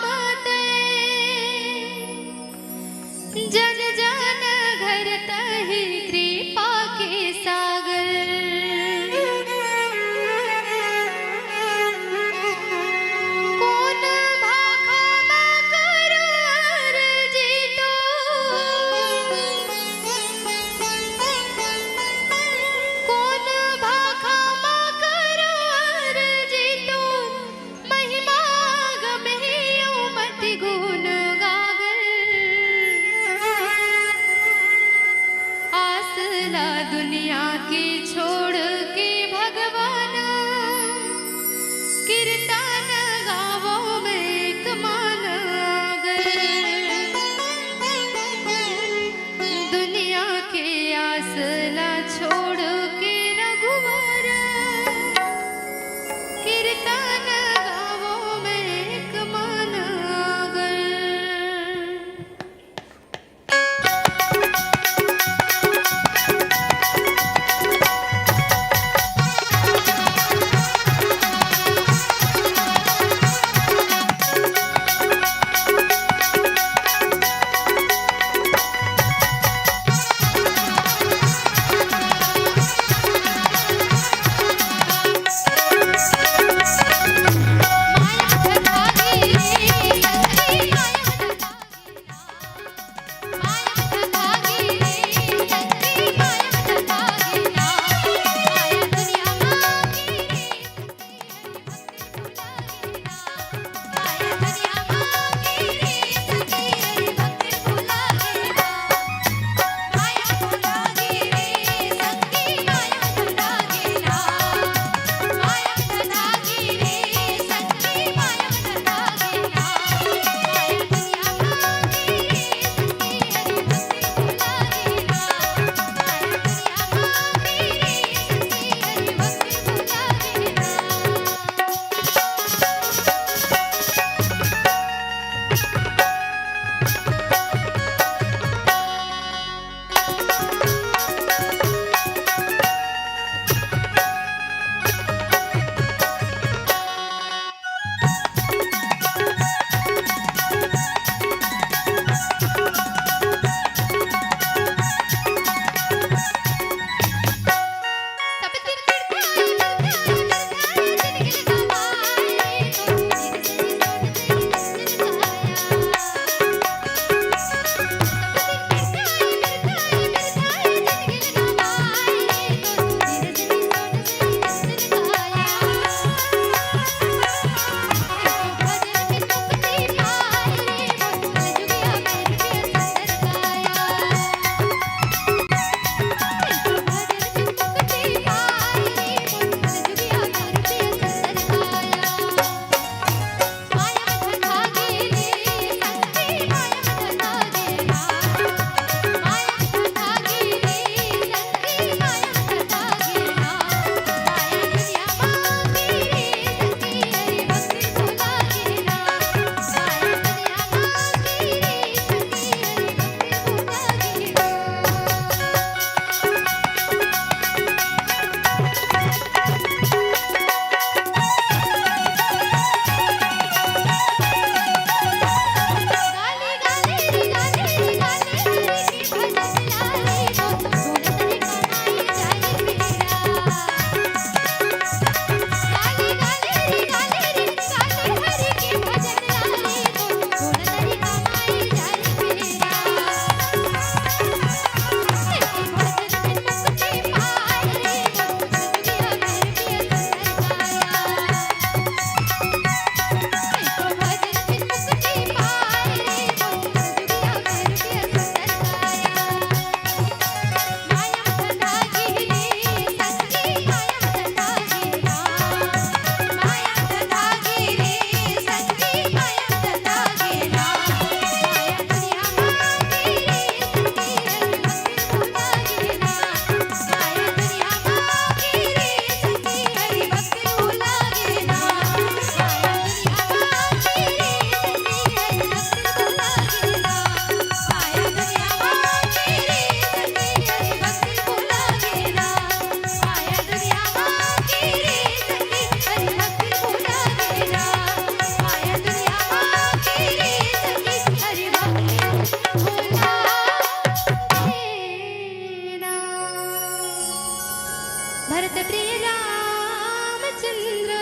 प्रिय रामचंद्र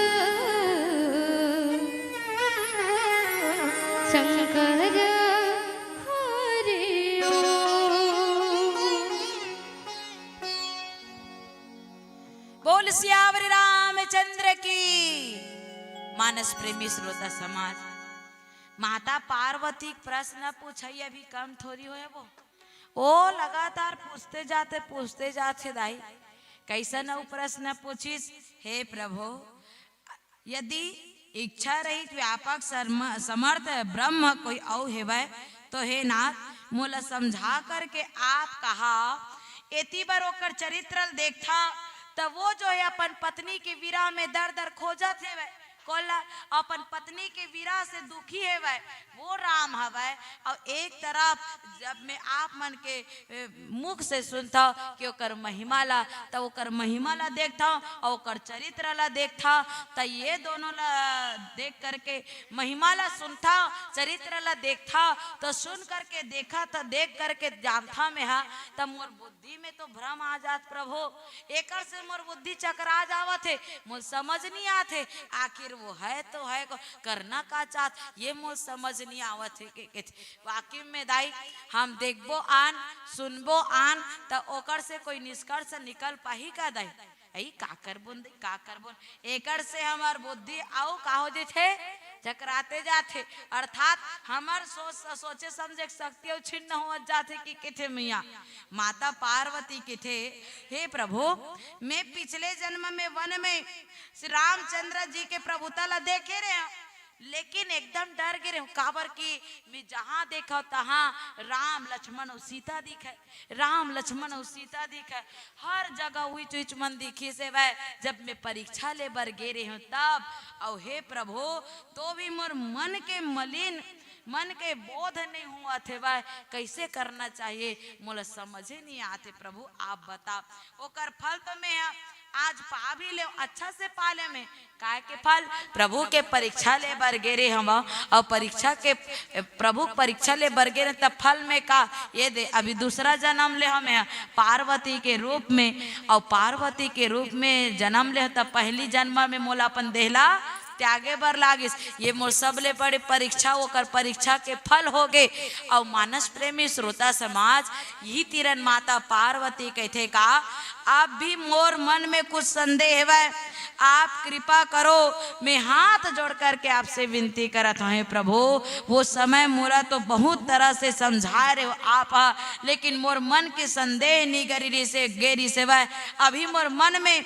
शंकर हरि ओम। बोल सियावर रामचंद्र की। मानस प्रेमी श्रोता समाज, माता पार्वती के प्रश्न पूछई अभी कम थोड़ी होय वो। ओ लगातार पूछते जाथे, पूछते जाथे दाई। कइसन अउ प्रश्न पूछिस, हे प्रभु, यदि इच्छा रहित व्यापक सर्म-, समर्थ ब्रह्म कोई अउ हेवय, तो हे नाथ, मोला समझा करके आप कहा। एती बर ओकर चरित्र ल देखथा, त वो जो है अपन पत्नी के विरह में दर दर खोजत हेवय, कोला अपन पत्नी के विरह से दुखी हेवय, वो राम हवय। अउ एक तरफ जब मैं आप मन के, ए, मुख से सुनथव कि ओकर महिमा ला, त ओकर महिमा ला देखथव अउ ओकर चरित्र ला देखथव, त ये दोनों ला देख करके, महिमा ला सुनथव, चरित्र ला देखथव, त सुन करके, देखा त देख करके जानथव मैं हा, त मोर बुद्धि में तो भ्रम आ जात प्रभु, एकर से मोर बुद्धि चकरा जावत हे, मोर समझ नहीं आत हे, आखिर वो है तो है, को-, करना का चाहत, ये मोर समझ नहीं आवत हे के, के। वाकई में दाई, हम देखबो आन, सुनबो आन, त ओकर से कोई निष्कर्ष निकल पाही का दाई? अई का करबोन दाई, का करबोन? एकर से हमर बुद्धि अउ का हो जथे, चकराते जाथे, अर्थात हमर सोच, सोचे समझे के शक्ति अउ छिन्न होवत जाथे कि किथे मैया। माता पार्वती किथे, हे प्रभु, मैं पिछले जन्म में वन में श्री रामचंद्र जी के प्रभुता ला देखे रहे हूँ, लेकिन एकदम डर गे रहे हूँ, काबर कि मैं जहाँ देखा तहाँ राम लक्ष्मण अउ सीता दिखे, राम लक्ष्मण अउ सीता दिखे, हर जगह उहिच उहिच मन दिखिस हेवय। जब मैं परीक्षा ले बर गे रहे हूँ तब, अउ हे प्रभु, तो भी मोर मन के मलिन, मन के बोध नहीं हुआ थे वह, कैसे करना चाहिए, मोला समझे नहीं आते प्रभु, आप बता। ओकर फल तो मैं आज पा भी ले, अच्छा से पा ले मैं, काय के फल? प्रभु के परीक्षा ले बर गे रे हम, अउ परीक्षा के, प्रभु के परीक्षा ले बर गे रे, तब फल में का? ये दे, अभी दूसरा जन्म ले हम पार्वती के रूप में, अउ पार्वती के रूप में जन्म ले, तब पहली जन्म में मोला अपन देहला त्यागे बर लागिस। ये मोर सबले बड़े परीक्षा, ओकर परीक्षा के फल हो गे। अउ मानस प्रेमी श्रोता समाज, यही तीरन माता पार्वती कहथे का, आप भी मोर मन में कुछ संदेह हवय, आप कृपा करो, मैं हाथ जोड़ करके आपसे विनती करत हूँ, हे प्रभु, वो समय मोला तो बहुत तरह से समझाए रहे हो आप, लेकिन मोर मन के संदेह नहीं गरी रिसे, गे रिसे वय। अभी मोर मन में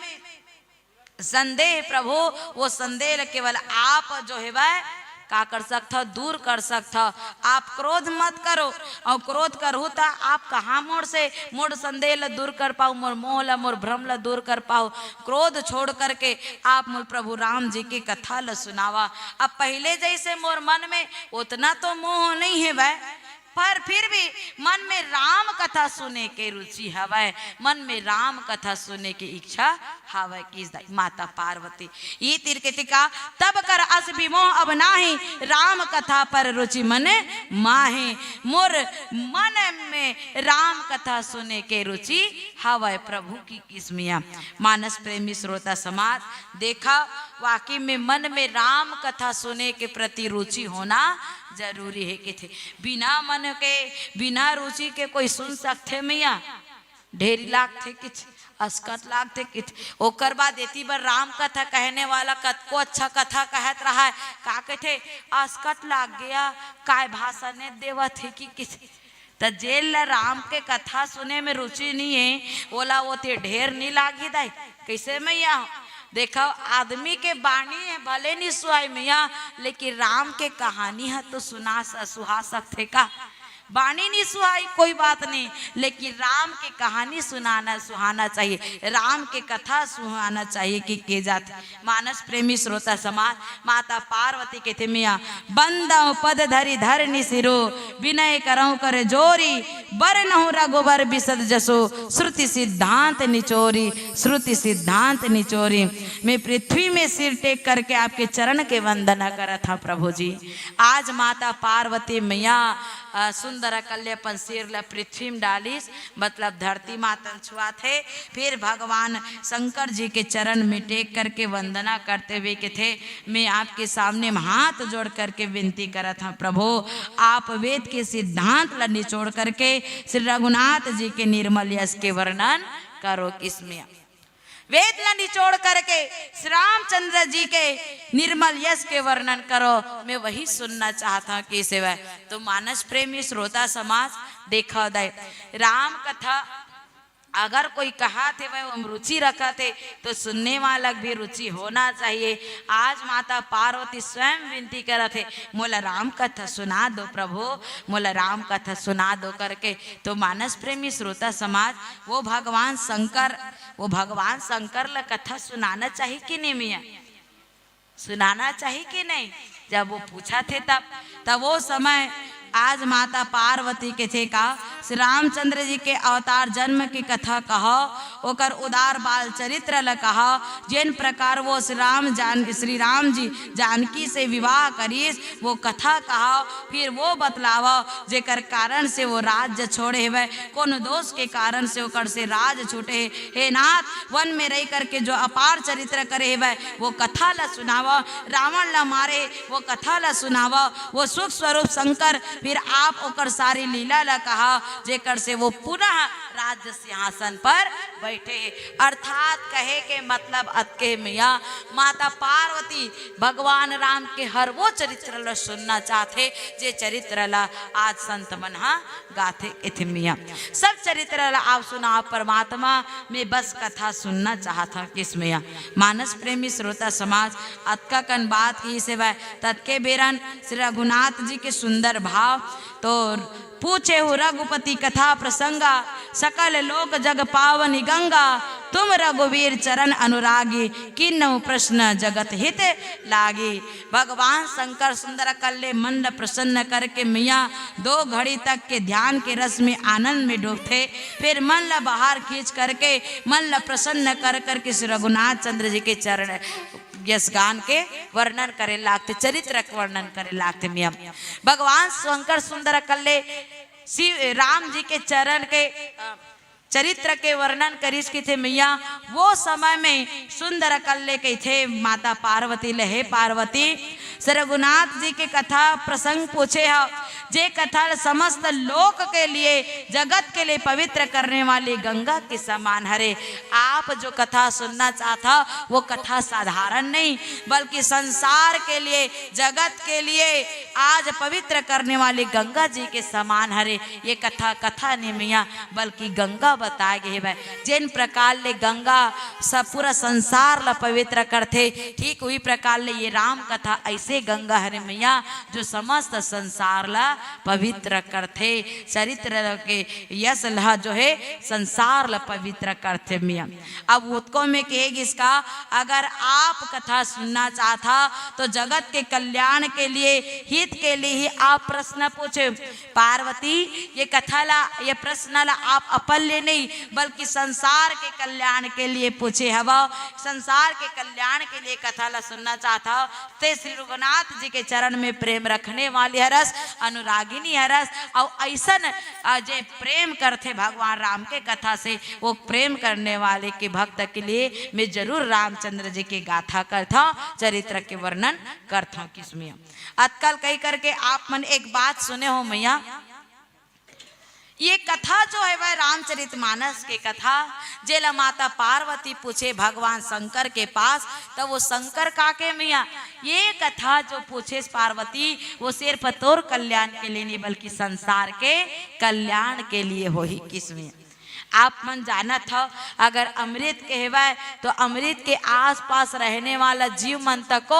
संदेह प्रभु, वो संदेह ल केवल आप जो हेवय, का कर सकथव? दूर कर सकथव। आप क्रोध मत करो, अउ क्रोध करहु त आप कहाँ मोर से, मोर संदेह ल दूर कर पाहू, मोर मोह ल, मोर भ्रम ल दूर कर पाहू? क्रोध छोड़ करके आप मोर प्रभु राम जी की कथा ल सुनावा। अब पहले जैसे मोर मन में उतना तो मोह नहीं हेवय, पर फिर भी मन में राम कथा सुने के रुचि हवय, मन में राम कथा सुने के इच्छा हवय। किस दाई? माता पार्वती। ये तीर के टिका, तब कर अस विमोह अब नाही, राम कथा पर रुचि मन माहे। मोर मन में राम कथा सुने के रुचि हवय प्रभु की किसमिया। मानस प्रेमी श्रोता समाज, देखा, वाकई में मन में राम कथा सुने के प्रति रुचि होना जरूरी हे किथे। बिना मन के, बिना रुचि के कोई सुन सकथे मैया? ढेरी लागथे किथे, असकट लागथे किथे। ओकर बाद एती बर राम कथा कहने वाला कतको अच्छा कथा कहत रहा है, का कथे, असकट लाग गया, काय भाषण ने देवत हे कि किथे। त जेन ल राम के कथा सुने में रुचि नइ हे, ओला ओती ढेर नइ लागही दाई। कइसे मैया? देखव, आदमी के बाणी हे, भले नइ सुहाय मैया, लेकिन राम के कहानी ह तो सुना स-, सुहा सकथे का? बाणी नइ सुहाय, कोई बात नहीं, लेकिन राम के कहानी सुनाना, सुहाना चाहिए, राम के कथा सुहाना चाहिए कि के जात। मानस प्रेमी श्रोता समाज, माता पार्वती कथे मैया, "बंदव पद धरि धरनि सिरो, विनय करहु कर जोरी, बरनहु रघुबर बिसद जसो, श्रुति सिद्धांत निचोरी, श्रुति सिद्धांत निचोरी।" मैं पृथ्वी में सिर टेक करके आपके चरण के वंदना करत हूँ प्रभु जी। आज माता पार्वती मैया, अ, सुन सुंदर अकल्ले अपन सिर ला पृथ्वी में डालिस, मतलब धरती मातन छुआथे। फिर भगवान शंकर जी के चरण में टेक करके वंदना करते हुए कथे, मैं आपके सामने में हाथ जोड़ करके विनती करत हूँ प्रभु, आप वेद के सिद्धांत ला निचोड़ करके श्री रघुनाथ जी के निर्मल यश के वर्णन करो। किसमें वेद ला निचोड़ करके श्री रामचंद्र जी के निर्मल यश के वर्णन करो, मैं वही सुनना चाहता हूँ। किसे वह तो मानस प्रेमी श्रोता समाज देखा दे राम कथा अगर कोई कहा थे वह हम रुचि रखा थे तो सुनने वाला भी रुचि होना चाहिए। आज माता पार्वती स्वयं विनती करत हे, मोला राम कथा सुना दो प्रभु, मोला राम कथा सुना दो करके। तो मानस प्रेमी श्रोता समाज, वो भगवान शंकर, वो भगवान शंकर ला कथा सुनाना चाहिए कि नहीं मिया? सुनाना चाहिए कि नहीं? जब वो पूछा थे तब, तब वो समय आज माता पार्वती के थे का श्री रामचंद्र जी के अवतार जन्म की कथा कहो, ओकर उदार बाल चरित्र ल कहो, जिन प्रकार वो श्री राम जान श्री राम जी जानकी से विवाह करीस, वो कथा कहो। फिर वो बतलावो जेकर कारण से वो राज्य छोड़े हवय, कौन दोष के कारण से ओकर से राज छूटे हे। हे नाथ, वन में रह करके जो अपार चरित्र करे हवय, वो कथा ला सुनावो। रावण ला मारे, वो कथा ला सुनावो। वो सुख स्वरूप शंकर, फिर आप ओकर सारी लीला ला कहा, जेकर से वो पुनः राज्य सिंहासन पर बैठे हे। अर्थात कहे के मतलब अतके मिया, माता पार्वती भगवान राम के हर वो चरित्र ला सुनना चाहते, जे चरित्र ला आज संत मन हा गाथे। इथे मिया सब चरित्र ला आप सुनाओ, परमात्मा में बस कथा सुनना चाहत हूँ। किस मिया मानस प्रेमी श्रोता समाज, अतका कन बात की सेवा, ततके बेरन श्री रघुनाथ जी के सुंदर भाव। तो पूछे हु रघुपति कथा प्रसंगा, सकल लोक जग पावनी गंगा। तुम रघुवीर चरण अनुरागी, किन्नहु प्रश्न जगत हित लागी। भगवान शंकर सुंदर कल्ले मन ल प्रसन्न करके मिया दो घड़ी तक के ध्यान के रस में आनंद में डूबथे। फिर मन ल बाहर खींच करके मन ल प्रसन्न कर करके श्री रघुनाथ चंद्र जी के चरण यश गान के वर्णन करे लागथे, चरित्र के वर्णन करे लागथे मिया। भगवान शंकर सुंदर कल्ले शिव राम जी के चरण के, अ, चरित्र के वर्णन करिस किथे मिया। वो समय में सुंदर कल्ले कहिथे माता पार्वती ले, हे पार्वती, श्री रघुनाथ जी के कथा प्रसंग पूछे ह, जे कथा ल समस्त लोक के लिए, जगत के लिए पवित्र करने वाली गंगा के समान हरे। आप जो कथा सुनना चाहत ह, वो कथा साधारण नहीं, बल्कि संसार के लिए, जगत के लिए आज पवित्र करने वाली गंगा जी के समान हरे। ये कथा, कथा नहीं मिया, बल्कि गंगा बताए गए हवय। जेन प्रकार ले गंगा सब पूरा संसार ला पवित्र करथे, ठीक वही प्रकार ले ये राम कथा ऐसे गंगा हरे मिया, जो समस्त संसार ला पवित्र करथे। चरित्र के यश ला जो है संसार ला पवित्र करथे मिया। अब उतको में कहे गिस का, अगर आप कथा सुनना चाहत ह, तो जगत के कल्याण के लिए, हित के लिए ही आप प्रश्न पूछे। पार्वती, ये कथा ला, ये प्रश्न ला आप अपन ले नहीं, बल्कि संसार के कल्याण के लिए पूछे हव। संसार के कल्याण के लिए कथा ला सुनना चाहत हव, ते श्री रघुनाथ जी के चरण में प्रेम रखने वाली हरस, अनुरागिनी हरस, अउ ऐसन, अ, जे प्रेम करथे भगवान राम के कथा से, वो प्रेम करने वाले के भक्त के लिए मैं जरूर रामचंद्र जी के गाथा करथव, चरित्र के वर्णन करथव। किसमें अतकल कही करके आप मन एक बात सुने हो मैया, ये कथा जो है वह रामचरित मानस के कथा, जेला माता पार्वती पूछे भगवान शंकर के पास, तो वो शंकर का के मैया, ये कथा जो पूछे पार्वती, वो सिर्फ तोर कल्याण के लिए नहीं, बल्कि संसार के कल्याण के लिए होही। किसमें आप मन जानत हव, अगर अमृत के हेवय, तो अमृत के आसपास रहने वाला जीव मन तको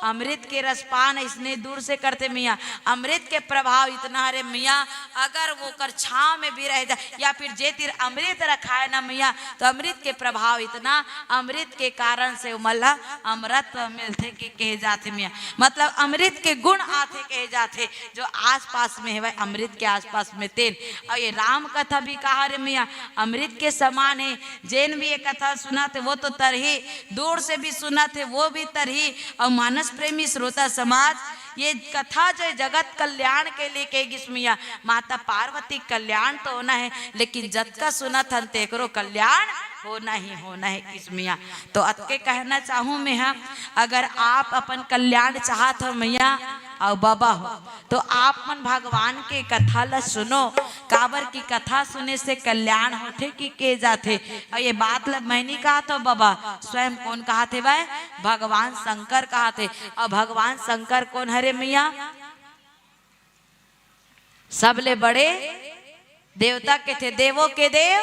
अमृत के रसपान इसने दूर से करथे मिया। अमृत के प्रभाव इतना हरे मिया, अगर वो कर छांव में भी रह जाए या फिर जे तीर अमृत रखाए ना मिया, तो अमृत के प्रभाव इतना, अमृत के कारण से उमन ला अमरत्व मिलथे के कहे जाथे मिया। मतलब अमृत के गुण आथे कहे जाथे, जो आसपास में हेवय, अमृत के आसपास में तेन। अउ ये राम कथा भी कहा रे मिया, अमृत के समान हे। जेन भी ये कथा सुनत हे, वो तो तरही, दूर से भी सुनत हे, वो भी तरही। अउ मानस प्रेमी श्रोता समाज, ये कथा जो है जगत कल्याण के लिए कहे गिस मैया। माता पार्वती कल्याण तो होना है, लेकिन जतका सुनत हन तेकरो कल्याण होना ही होना है गिस मैया। तो अतके कहना चाहूँ मैं हा, अगर आप अपन कल्याण चाहत हो मैया अउ बाबा हो, तो आप मन भगवान के कथा ला सुनो, काबर की कथा सुने से कल्याण होथे कि के जाथे। अउ ये बात ला मैं नहीं कहत हो बाबा, स्वयं कोन कहत हे भाई? भगवान शंकर कहत हे। अउ भगवान शंकर कोन हरे मैया? सबले बड़े देवता के थे, देवों के देव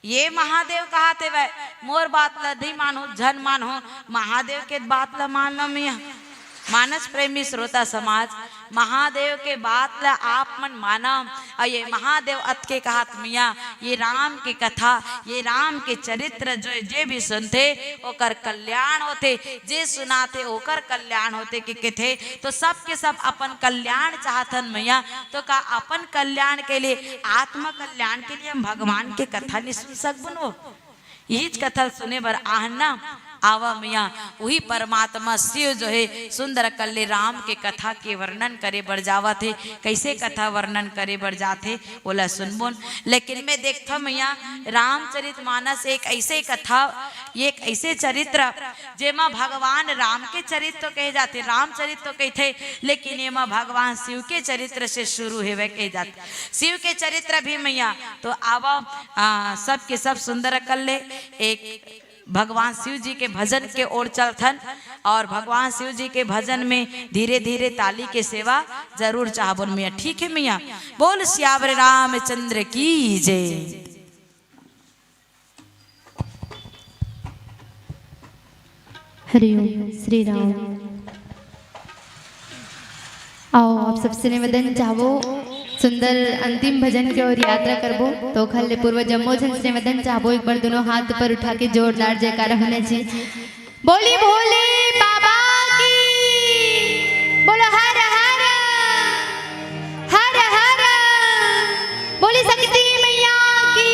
ये महादेव कहत हे भाई। मोर बात ला दी मानो, झन मानो, महादेव के बात ला मान लो मैया। मानस प्रेमी श्रोता समाज, महादेव के बात ला आप मन मानव। अउ ये महादेव अतके कहत मैया, ये राम के कथा, ये राम के चरित्र जो जे भी सुनथे ओकर कल्याण होथे, जे सुनाथे ओकर कल्याण होथे के कथे। तो सब के सब अपन कल्याण चाहथन मैया, तो का अपन कल्याण के लिए, आत्मा कल्याण के लिए हम भगवान के कथा नहीं सुन सकबन? वो यहीच कथा सुने बर आहन ना, आवा मैया। वही परमात्मा शिव जो है सुंदर कल्ले राम के कथा के वर्णन करे बर जावत हे। कैसे कथा वर्णन करे बर जाथे ओला सुनबोन। लेकिन मैं देखथव मैया, रामचरित मानस एक ऐसे कथा, एक ऐसे चरित्र जेमा भगवान राम के चरित्र तो कहे जाथे, रामचरित तो कहिथे, लेकिन एमा भगवान शिव के चरित्र से शुरू हेवय कहे जाथे। शिव के चरित्र भी मैया तो आवा, आ, सब के सब सुंदर कल्ले एक भगवान शिव जी के भजन के ओर चलथन अउ भगवान शिव जी के भजन में धीरे धीरे ताली के सेवा जरूर चाहबोन मैया। ठीक है मैया, बोल सियावर रामचंद्र की जय। हरिओम श्री राम। आओ, आप सबसे निवेदन चाहबो, सुंदर अंतिम भजन के ओर यात्रा करबो, तो ओखर ले पूर्व जम्मो झन से निवेदन चाहबो, एक बार दोनों हाथ ऊपर उठा के जोरदार जयकारा होना चाहिए। बोली भोले बाबा की, बोलो हर हर, हर हर, बोली शक्ति मैया की।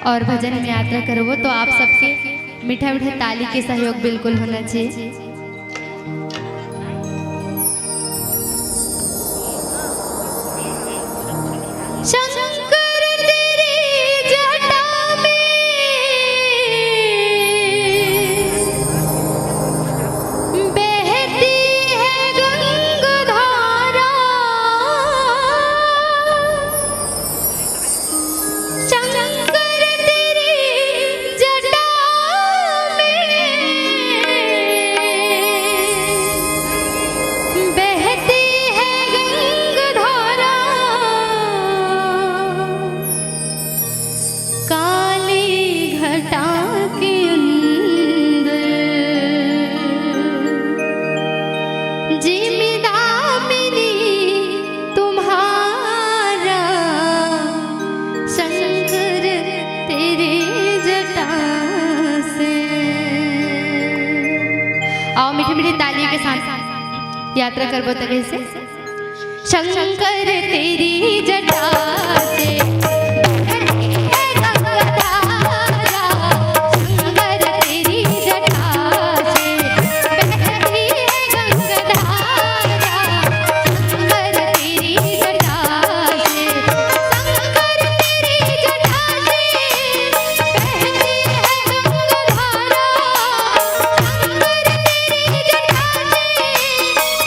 और भजन में यात्रा करबो तो आप सबके मीठा मीठा ताली के सहयोग बिल्कुल होना चाहिए। शंकर तेरी जटा में बहती है गंगा धारा। शंकर तेरी जटा में बहती है गंगा धारा। काली घटा के अंदर जिमिदामिनी तुम्हारा शंकर तेरी जटा से। आओ, मीठे मीठे ताली के साथ यात्रा करबो तरे से। शंकर तेरी जटा से बहती है गंगा धारा, शंकर तेरी जटा से बहती है गंगा धारा, शंकर तेरी जटा से, शंकर तेरी जटा से बहती है गंगा धारा, शंकर तेरी जटा से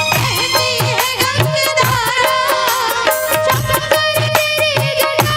बहती है गंगा धारा, शंकर तेरी जटा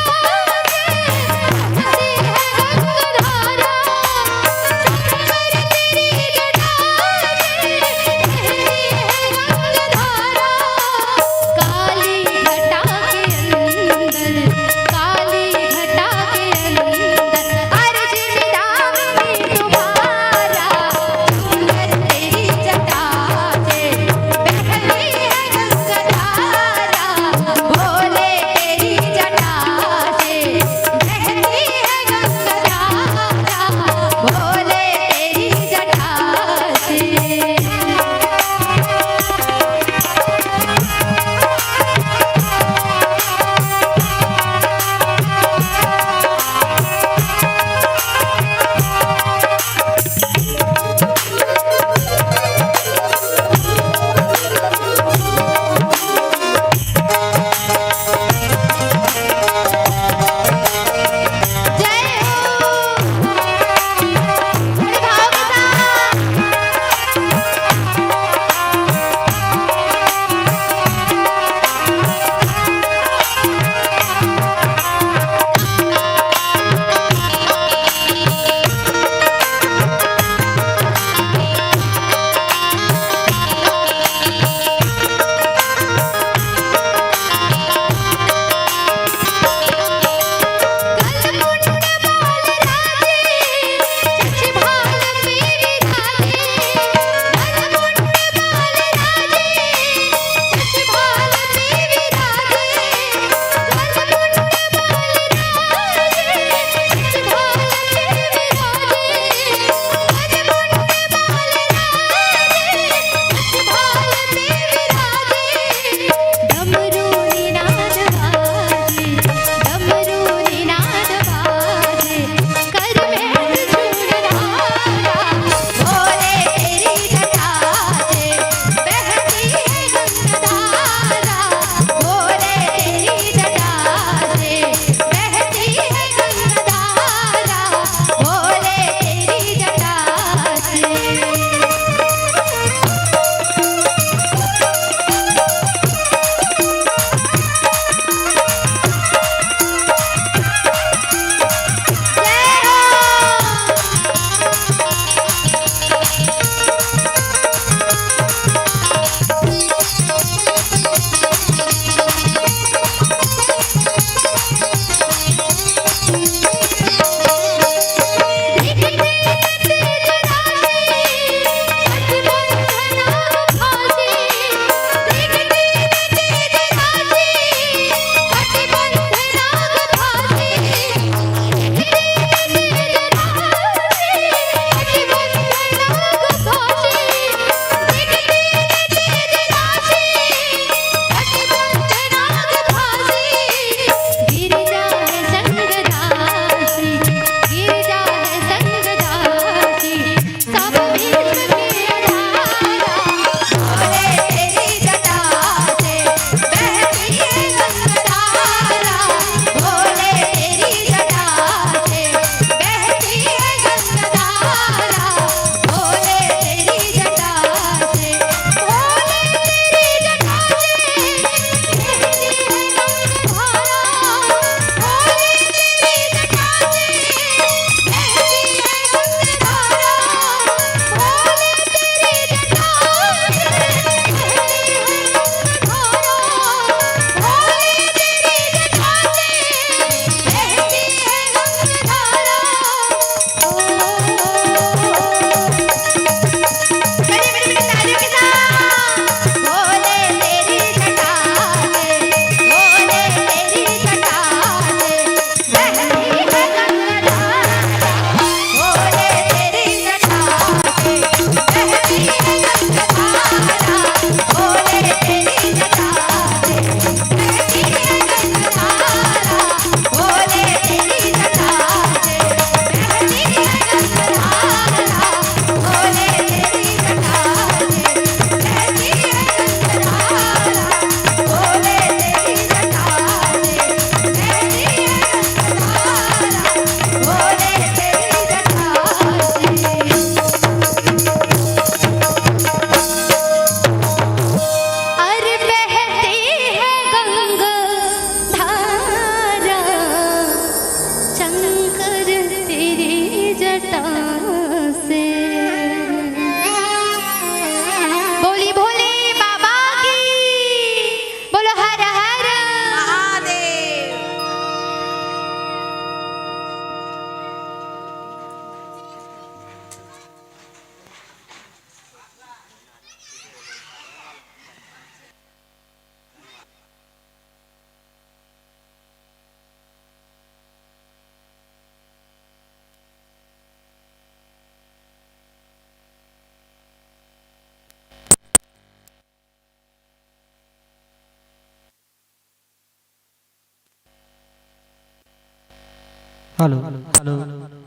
hello, hello,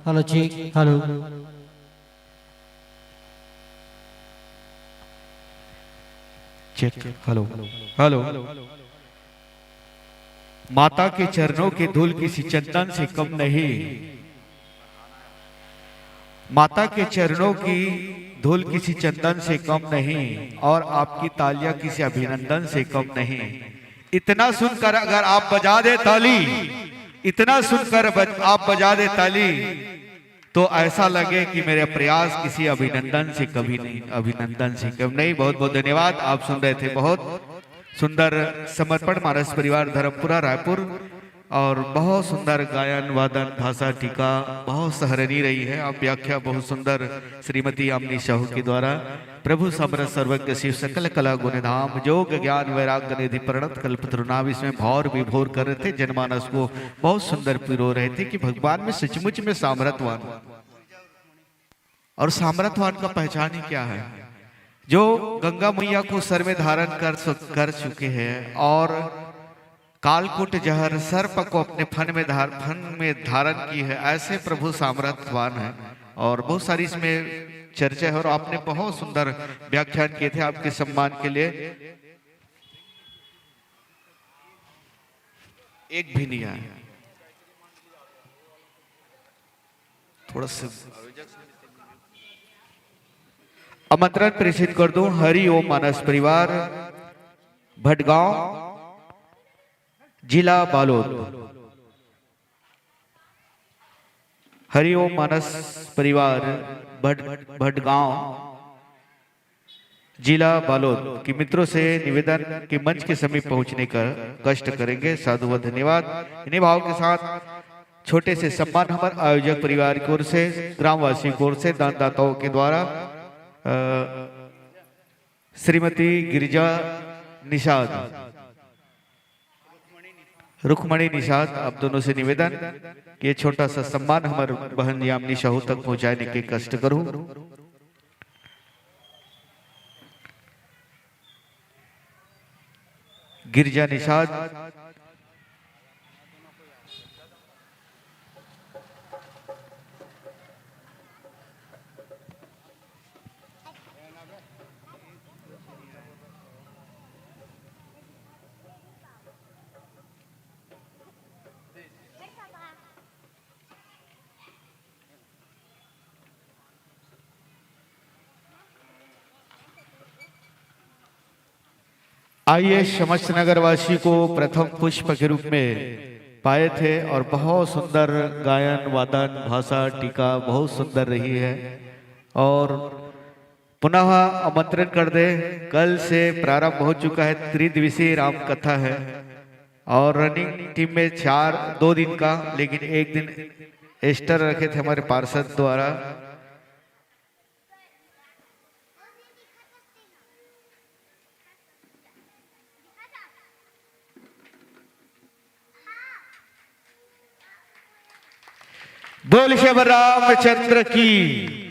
hello, check, hello. Check, hello, hello. माता के चरणों के धूल किसी चंदन से कम नहीं। माता के चरणों की धूल किसी चंदन से कम नहीं, और आपकी तालियां किसी अभिनंदन से कम नहीं। इतना सुनकर अगर आप बजा दे ताली, इतना सुनकर बज, आप बजा दे ताली, तो ऐसा लगे कि मेरे प्रयास किसी अभिनंदन से कभी नहीं, अभिनंदन से कम नहीं। बहुत बहुत धन्यवाद। आप सुन रहे थे बहुत सुंदर समर्पण, मानस परिवार धर्मपुरा रायपुर, और बहुत सुंदर गायन वादन, भाषा टीका बहुत सराहनीय रही है। आप व्याख्या बहुत सुंदर श्रीमती यामिनी साहू के द्वारा। प्रभु समरथ सर्वज्ञ शिव सकल कला गुण धाम, जोग ज्ञान वैराग्य निधि प्रणत कल्पतरु नाम। इसमें भौर विभोर कर रहे थे, जनमानस को बहुत सुंदर पिरो रहे थे कि भगवान में सचमुच में सामर्थवान। और सामर्थवान का पहचान ही क्या है? जो गंगा मैया को सर में धारण कर सु-, कर चुके हैं और कालकूट जहर सर्प को अपने फन में धार-, फन में धारण की है, ऐसे प्रभु सामर्थवान हैं। और बहुत सारी इसमें चर्चा है और आपने बहुत सुंदर व्याख्यान किए थे। आपके सम्मान के लिए एक भी नहीं आया। थोड़ा सा आमंत्रण प्रेषित कर दूं। हरि ओम मानस परिवार, भटगांव, जिला बालोद। हरि ओम मानस परिवार, भट-, भटगांव, जिला बालोद के मित्रों से निवेदन कि मंच के समीप पहुंचने का कष्ट करेंगे। साधु व धन्यवाद। इन्हीं भाव के साथ छोटे से सम्मान हमर आयोजक परिवार की ओर से, ग्रामवासी की ओर से, दानदाताओं के द्वारा, अ, श्रीमती गिरिजा निषाद, रुक्मणी निषाद, आप दोनों से निवेदन कि ये छोटा सा सम्मान हमर बहन यामिनी साहू तक पहुंचाने के कष्ट करूं। गिरिजा निषाद। आइए, समस्त नगरवासी को प्रथम पुष्प के रूप में पाए थे और बहुत सुंदर गायन, वादन, भाषा, टीका बहुत सुंदर रही है। और पुनः आमंत्रण कर दे, कल से प्रारंभ हो चुका है त्रिदिवसीय राम कथा है और रनिंग टीम में चार, दो दिन का, लेकिन एक दिन एक्स्ट्रा रखे थे हमारे पार्षद द्वारा। बोल श्री रामचंद्र की।